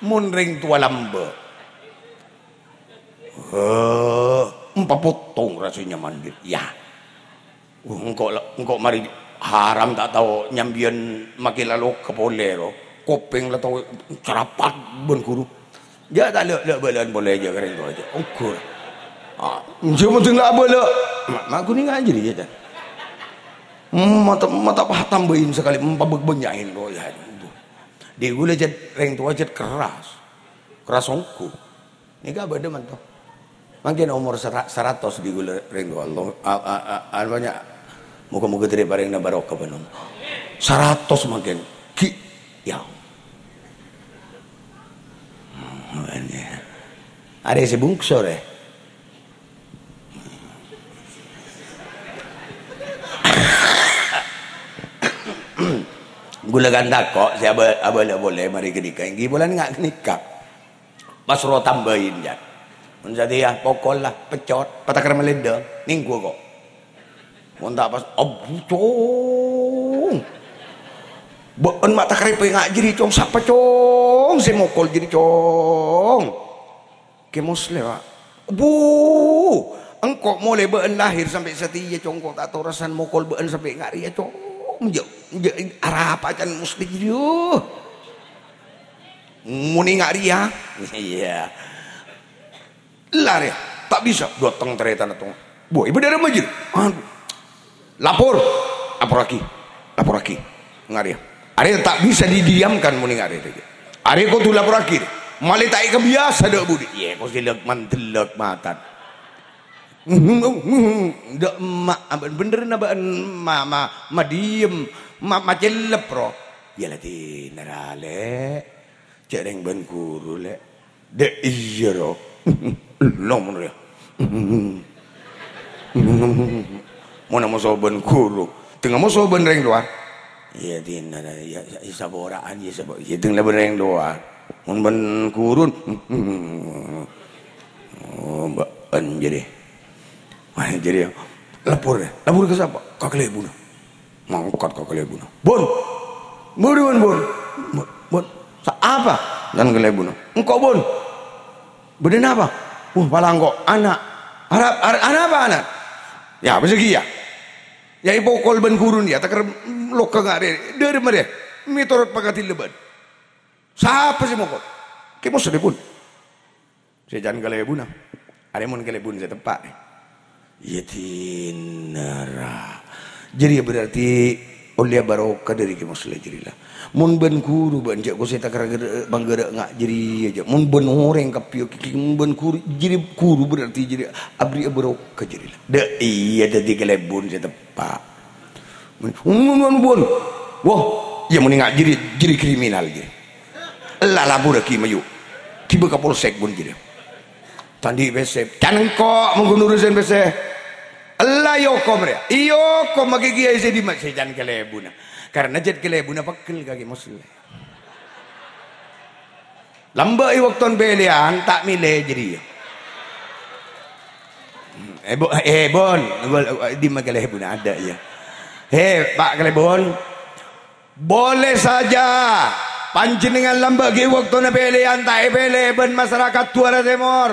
mon rèng towa lambâ'. Eh, papottong rasanya mandhâr. Iyâ. Uh, engko' la-, engko' marè haram ta' tao nyambiyân makè la loka polè, ro. Kopèng la tao carapat bân ghuru. Jâ' ta' lè-, lè-, bâlâ'ân polè jâ' ka rèng towa jâ'. Ongghur. Ah, jâ' mending la abâlâ'. Ma-, ma' ghun ènga' jârèya, jân. Mata, mata pah tambâi sakalè, pabâk bânnya'è, ro, iyâ. Dhi ghulâ jât rèng towa jât kerras. Kerras ongghu. Nèka bâdâ manto. Mangkèn omor sera-, saratos dhi ghulâ rèng towa. Allah, a-, a-, a-, apanya, moga-moga dâri parèngna barokah bân omor. Saratos mangkèn. Ghi', ya. Arè sè bungso, rè. Ghulâ kan tako', sè abâ-, abâlâ polè marè ghânèka, èngghi polana nga' ghânèka. Pas rowa tambâi, jhâ'. Mon satèya pokol la, peccot, pataker malèndâng, nèngghu ko'. Mon ta' pas, abu, Cong. Bâ'ân ma' takarèpè nga' jârèya, Cong. Sapa, Cong, sè mokol jârèya, Cong? Kè Moslè, Pak. Bu, engko' molaè bâ'ân lahèr sampè' satèya, Cong, engko' ta' torosan mokol bâ'ân sampè' nga' rèya, Cong. Jhâ', jhâ', arapa can Moslè jârèya? Monè nga' rèya? Iyâ. Larè, ta' bisa. Dâteng tarètanna tong. Bu, ibu dârâ majâr. Aduh. Lapor. Laporraghi. Laporraghi. Nga' rèya. Arèya ta' bisa didiamkan monè nga' rèya. Arèya kodhu laporraghi. Malè ta' èkabiyasa dâ' budi. Iyâ, kosè lèk mandellek matan. Dâ' emma', bân-, bhendherrâ bâ'ân ma-, ma-, madiyem, ma-, macellep, ro. Iyâ la dinna ra, Lè'. Cè' rèng bân ghuru, Lè'. Dâ' iyâ, ro. Lo mon rèya. Mon amoso bân ghuru. Tènga moso bân rèng lowar. Iyâ, dinna, iyâ, iyâ, sapora'an, iyâ, sapo-, iyâ, tènga bân rèng lowar. Mon bân ghuru. Oh, bâ'ân jârèya. Wah, jârèya. Lapor, yâ. Lapor ka sapa? Ka kalèbunna. Mangkat ka kalèbunna. "Bun! Bun, Bun, Bun! Bun, Bun! Sa-, apa?" Nan kalèbunna. "Engko', Bun." "Bâdâ napa?" "Wah, palangko ana'." "Ara-, ara-, ana' apa ana'?" "Yâ, apa sè kèya?" "Yâ, èpokol bân ghuruna, yâ, taker loka nga' rèya. Dâri marè, mètorot pangadi lebbâ'ân." "Sapa sè mokol?" "Kè Moslè, Bun." Sè can kalèbunna. Arèya mon kalèbun sè teppa'. Iyâ dinna ra. Jârèya berarti ollèya barokah dâri Kè Moslè jârèya la. Mon bân ghuru bân jhâ' kosè taker-, pangghârâ nga' jârèya jhâ'. Mon bân orèng kabbhi, mon bân ghuru, jârèya ghuru berarti jârèya aberri'â barokah jârèya la. Dâ' iyâ dâddhi kalèbun sè teppa'. Bun, bun, bun. Wah, iyâ mon nga' jârèya, jârèya kriminal jârèya. Ella laporraghi mayu. Ghibâ ka polsek bun jârèya. Ta' andi' pèssè. Can engko' mon ghun urusan pèssè. Ella èokom rèya. Èokom ma' kèya sè dimma' sè can kalèbunna. Karna jhât kalèbunna pegghel ka Kè Moslè. Lambâ' è bâkto pèlèyan, ta' mèlè jârèya. Eh, Bu-, eh, Bun. Dimma kalèbunna adâ', yâ. He, Pa' Kalèbun. Boleh saja panjhennengngan lambâ' ghi' bâktona pèlèyan ta' èpèlè bân masarakat Duwârâ Tèmor.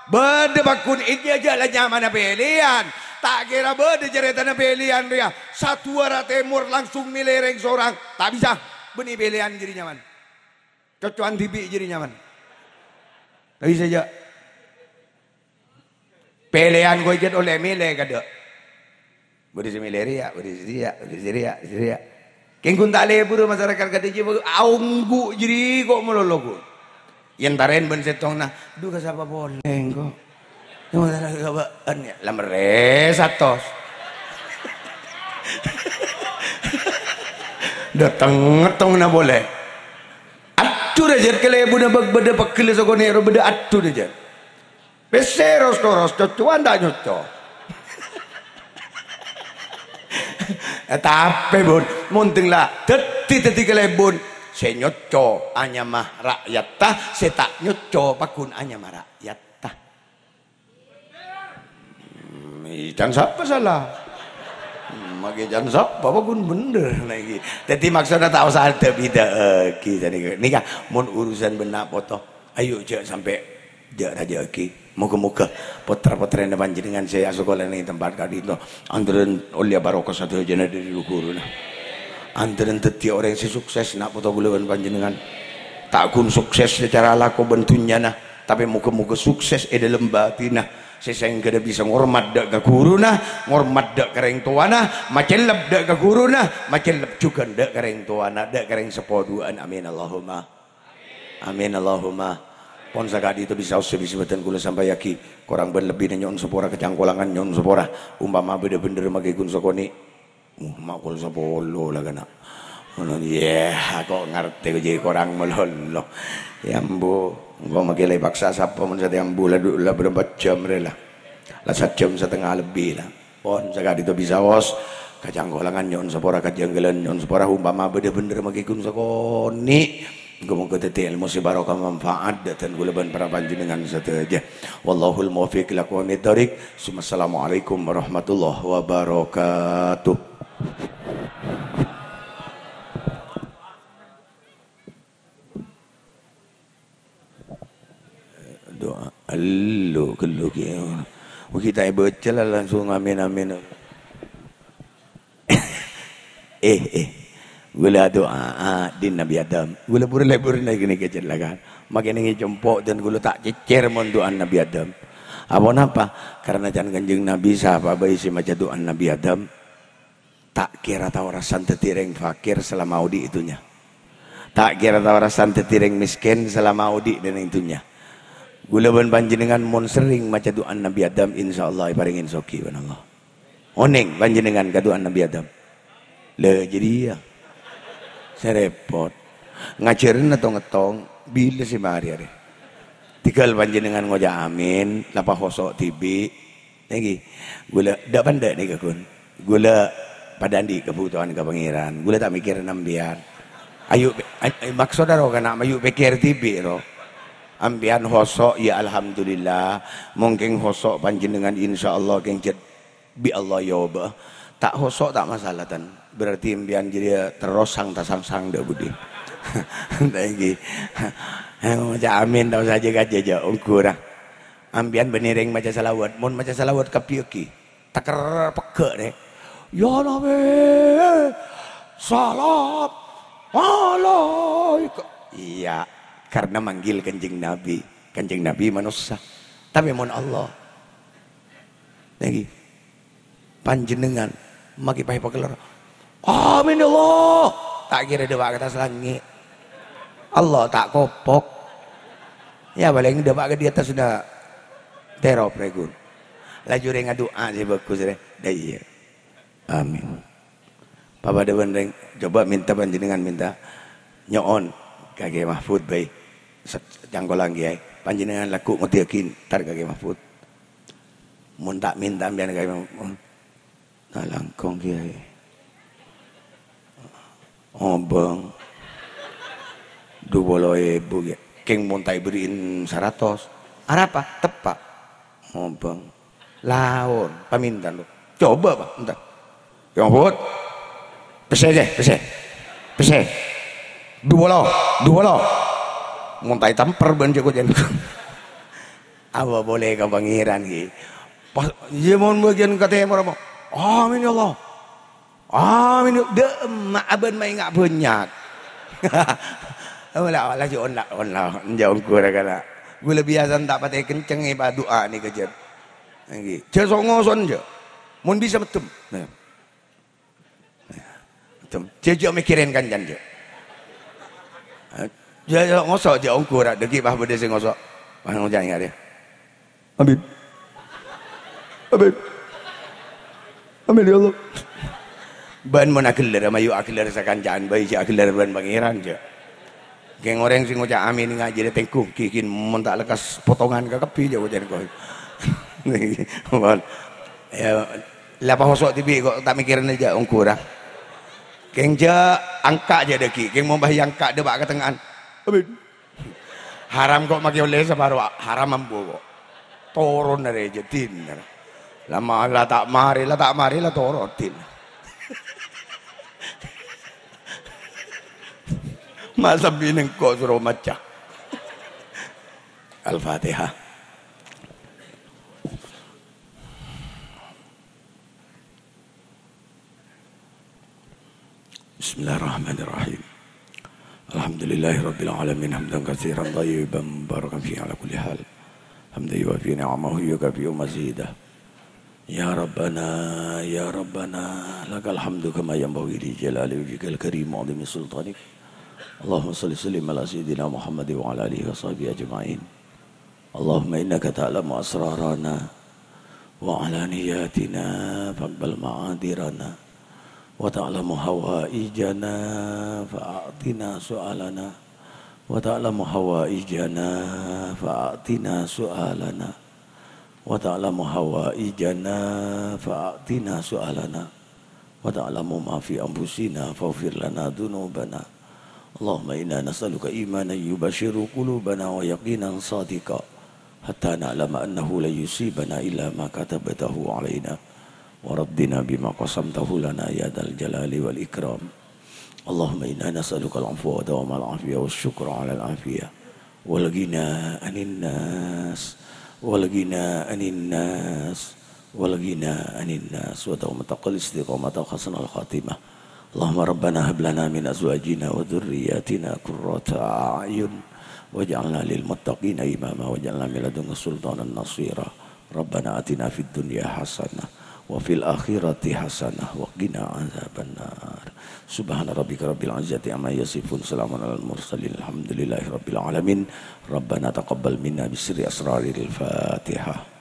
Bâdâ pagghun ènjâ' jhâ' la nyamana pèlèyan. Ta' kèra bâdâ carètana pèlèyan rèya. Sa-Duwârâ Tèmor langsung mèlè rèng sorang. Ta' bisa. Bânnè pèlèyan jârèya nyaman. Cocco'an dhibi' jârèya nyaman. Ta' bisa jhâ'. Pèlèyan koy jhât ollè mèlè kadâ'. Bâdâ sè mèlè rèya, bâdâ sè rèya, bâdâ sè rèya, sè rèya. Kèng ghun ta' lebur masarakat kadâ' jiyâ, aongghu jârèya ko' malolo ghun. Yèn tarèn bân sèttongnga, "Dhu, ka sapa polè engko'?" "Ka bâ'ân, yâ." La mèrrè satos. Dâteng ngettongnga polè. Adhu rajât kalèbunna bâ-, bâdâ pegghel sakonè' ro bâdâ adhu rajât. Pèssè ros-toros, cocco'an ta' nyocco'. Eh, tapè, Bun, mon dhâng la dâddhi, dâddhi kalèbun, sè nyocco' anyama ra'yatta, sè ta' nyocco' pagghun anyama ra'yatta. Hmm, can sapa sala? Hmm, makè can sapa pagghun bhendher nèka. Dâddhi maksodda ta' osa adâ'-bidâ'aghi sanèka. Nèka mon urusan bân na' poto. Ayo, jhâ' sampè' jhâ' rajâ'aghi. Moghâ-moghâ pottra-pottrèna panjhennengngan sè asakola neng tempat ka'dinto, andhârân ollèya barokah sadhâjâna dâri ru-ghuruna. Andhârân dâddhiyâ orèng sè sukses, na' poto kaulâ bân panjhennengngan. Ta' ghun sukses sacara lako bân dhunnyana, tapè moghâ-moghâ sukses è dhâlem bhâthinna, sè saèngghâna bisa ngormat dâ' ka ghuruna, ngormat dâ' ka rèng towana, macellep dâ' ka ghuruna, macellep jhughân dâ' ka rèng towana, dâ' ka rèng seppo duwâ'ân. Amin, Allahumma. Amin, Allahumma. Pon saka'dinto bisaos sè bisa bhâdhân kaulâ sampayaghi. Korang bân lebbina nyo'on sapora, kacangkolangan nyo'on sapora. Umpama bâdâ bhendher makè ghun sakonè'. Uh, ma' pokol sapolo la kana'. Ngono, yè, ako' ngartè kok jârèya korang malolo. Yâ, Ambu, engko' makè la èpaksa sapa mon satèya Ambu la du-, la bârâmpa jhâm rè la. La sajhâm satengnga lebbi la. Pon saka'dinto bisaos, Kacangkolangan nyo'on sapora, kajhângghâlân nyo'on sapora, ompama bâdâ bhender maghi ghun sakonè'. Moghâ-moghâ dhâddhi èlmo sè barokah manfaat dâ' dhân kaulâ bân para panjhennengngan sadhâjâ. Wallahul muwaffiq ila aqwamit thoriq. Tsummassalamualaikum warahmatullahi wabarakatuh. Du'a. Elu, ghâllu kèya. Mungkin ta' èbâca la langsung amin, amin. Eh, eh. Ghulâ adu'a, ah, dhin Nabi Adam. Ghulâ pura lebur nèka, nèka jhâ' la kan. Makè nèngè compo' dhân ghulâ ta' cècèr mon du'ana Nabi Adam. Aponapa? Karna can Kanjeng Nabi sapa bhâi sè maca du'ana Nabi Adam, ta' kèra tao rassana dhâddhi rèng fakir salama odi' è dhunnya. Ta' kèra tao rassana dhâddhi rèng mèskèn salama odi' neng dhunnya. Ghulâ bân panjhennengngan mon serrèng maca du'ana Nabi Adam, insyaallah èparèngè soghi bân Allah. Onèng panjhennengngan ka du'ana Nabi Adam? La, jârèya. Sè rèpot. Ngajhârân tong-èttong, bilâ sè marè arè. Tèghâl panjhennengngan ngoca' amin, la pahoso' dhibi'. Nèka, ghulâ, dâ' pandâ' nèka, ghun. Ghulâ padâ andi' kabhutowan ka Pangèran. Ghulâ ta' mèkkèrè sampèyan. Ayu, pe-, ay-, ay-, maksodda ro kana', mayu pèkkèr dhibi' ro. Sampèyan hoso', ya alhamdulillah. Mon kèng hoso' panjhennengngan, insyaallah kèng jhât bi' Allah èobâ'â. Ta' hoso' ta' masalah, tan. Berarti sampèyan jârèya terros sang-tasangsang dâ' budi. Nèka. Ngoca' amin, tao sajâ kajâ jâ', ongghu ra. Sampèyan bânnè rèng maca shalawat. Mon maca shalawat kabbhi èghi. Teker pegghâ', rè. "Ya Nabi, salam alaika." Iyâ, karna manggil Kanjeng Nabi. Kanjeng Nabi manossa. Tapè mon Allah, nèka, panjhennengngan makè paè pakellar. "Amin, ya Allah." Ta' kèra dâpa' ka attas langngè'. Allah ta' kopok. Ya, palèng dâpa' ka di attasna terop, rè, ghun. Laju rèng adu'a sè bhâghus, rè. Dâ' iyâ. Amin. Papadâ bân rèng, coba minta panjhennengngan minta. Nyo'on ka Kè Mahfud bhâi. Sa-, cangkolang kèyaè. Panjhennengngan lagghu' ngodiyâghi entar ka Kè Mahfud. Mon ta' minta sampèyan ka Kè Mahfud. Nah, langkong, Kèyaè. Obâng. Du polo èbu, Kè. Kèng mon ta' èberri'in saratos. Arapa? Teppa'. Obâng. Laon. Paminta, lo. Coba, Pak. Entar. Ya ampon. Pèssè, jâ, pèssè. Pèssè. Du polo. Du polo. Mon ta' ètamper bân jâ' kocèn. Apa polè ka Pangèran, ghi. Pas, iyâ, mon bâgiyân ka tèmor, apa? Amin, ya Allah. Amin, ya. Dâ' emma' abân maènga' bânnya'. Ola, ola, jâ' ola, ola, enjâ' ongghu ra kana'. Ghulâ biyasana ta' patè kencèng èpadu'a nèka, jâ'. Èngghi. Jâ' so-ngoso'an, jâ'. Mon bisa meddem. Nah. Tem-, jâ-, jâ' mèkkèrè kancana, jâ'. Jâ-, jâ' ngoso', jâ' ongghu ra, dâgghi' pas bâdâ sè ngoso'. Pas ngoca' ngarè. Amin. Amin. Amin, ya Allah. Bân mon aghellâr, mayu aghellâr sakanca'an bhâi, jâ' aghellâr bân Pangèran, jâ'. Kèng orèng sè ngoca' amin ngajhâri tèngghu, ghi-, ghi' mon ta' lekkas potongan kakabbhi, jâ' oca'na engko'. Mon. Ya, la pahoso' dhibi' ko' ta' mèkkèrana jâ' ongghu ra. Kèng jâ' angka' jâ' dâgghi', kèng mon bâ' èangka' dâpa' ka tengnga'an. Amin. Haram ko' makè ollè saparo, haram ambu ko'. Toron arè jâ' din. La ma-, la ta' marè, la ta' marè, la toron din. Masa binèng ko' soro maca. Al-Fatihah. Bismillahirrahmanirrahim. Alhamdulillahirabbil alamin, hamdan katsiran thayyiban mubarakan fihi ala kulli hal. Hamdan yuwafi ni'amahu wa yukafi'u mazidah. Ya Rabbana, ya Rabbana, lakal hamdu kama yanbaghi li jalali wajhikal karim wa 'azimi sultanik. Allahumma shalli wa sallim ala sayyidina Muhammad wa ala alihi wa sahbihi ajma'in. Allahumma innaka ta'lamu asrarana wa alaniyatina faqbal ma'adirana wa ta'lamu hawaijana fa'atina su'alana wa ta'lamu hawaijana fa'atina su'alana wa ta'lamu hawaijana fa'atina su'alana وتعلم ما في أنفسنا فاغفر لنا ذنوبنا. اللهم إنا نسألك إيمانا يبشر قلوبنا ويقينا صادقا حتى نعلم أنه لن يصيبنا إلا ما كتبته علينا ورضنا بما قسمته لنا يا ذا الجلال والإكرام. اللهم إنا نسألك العفو ودوام العافية والشكر على العافية والغنى عن الناس والغنى عن الناس والغنى عن الناس ودوام التقوى والاستقامة وحسن الخاتمة. اللهم ربنا هب لنا من أزواجنا وذرياتنا قرة أعين واجعلنا للمتقين إماما واجعلنا من لدنك سلطانا نصيرا. ربنا آتنا في الدنيا حسنة وفي الآخرة حسنة وقنا عذاب النار. سبحان ربك رب العزة عما يصفون. سلام على المرسلين. الحمد لله رب العالمين. ربنا تقبل منا بسر أسرار الفاتحة.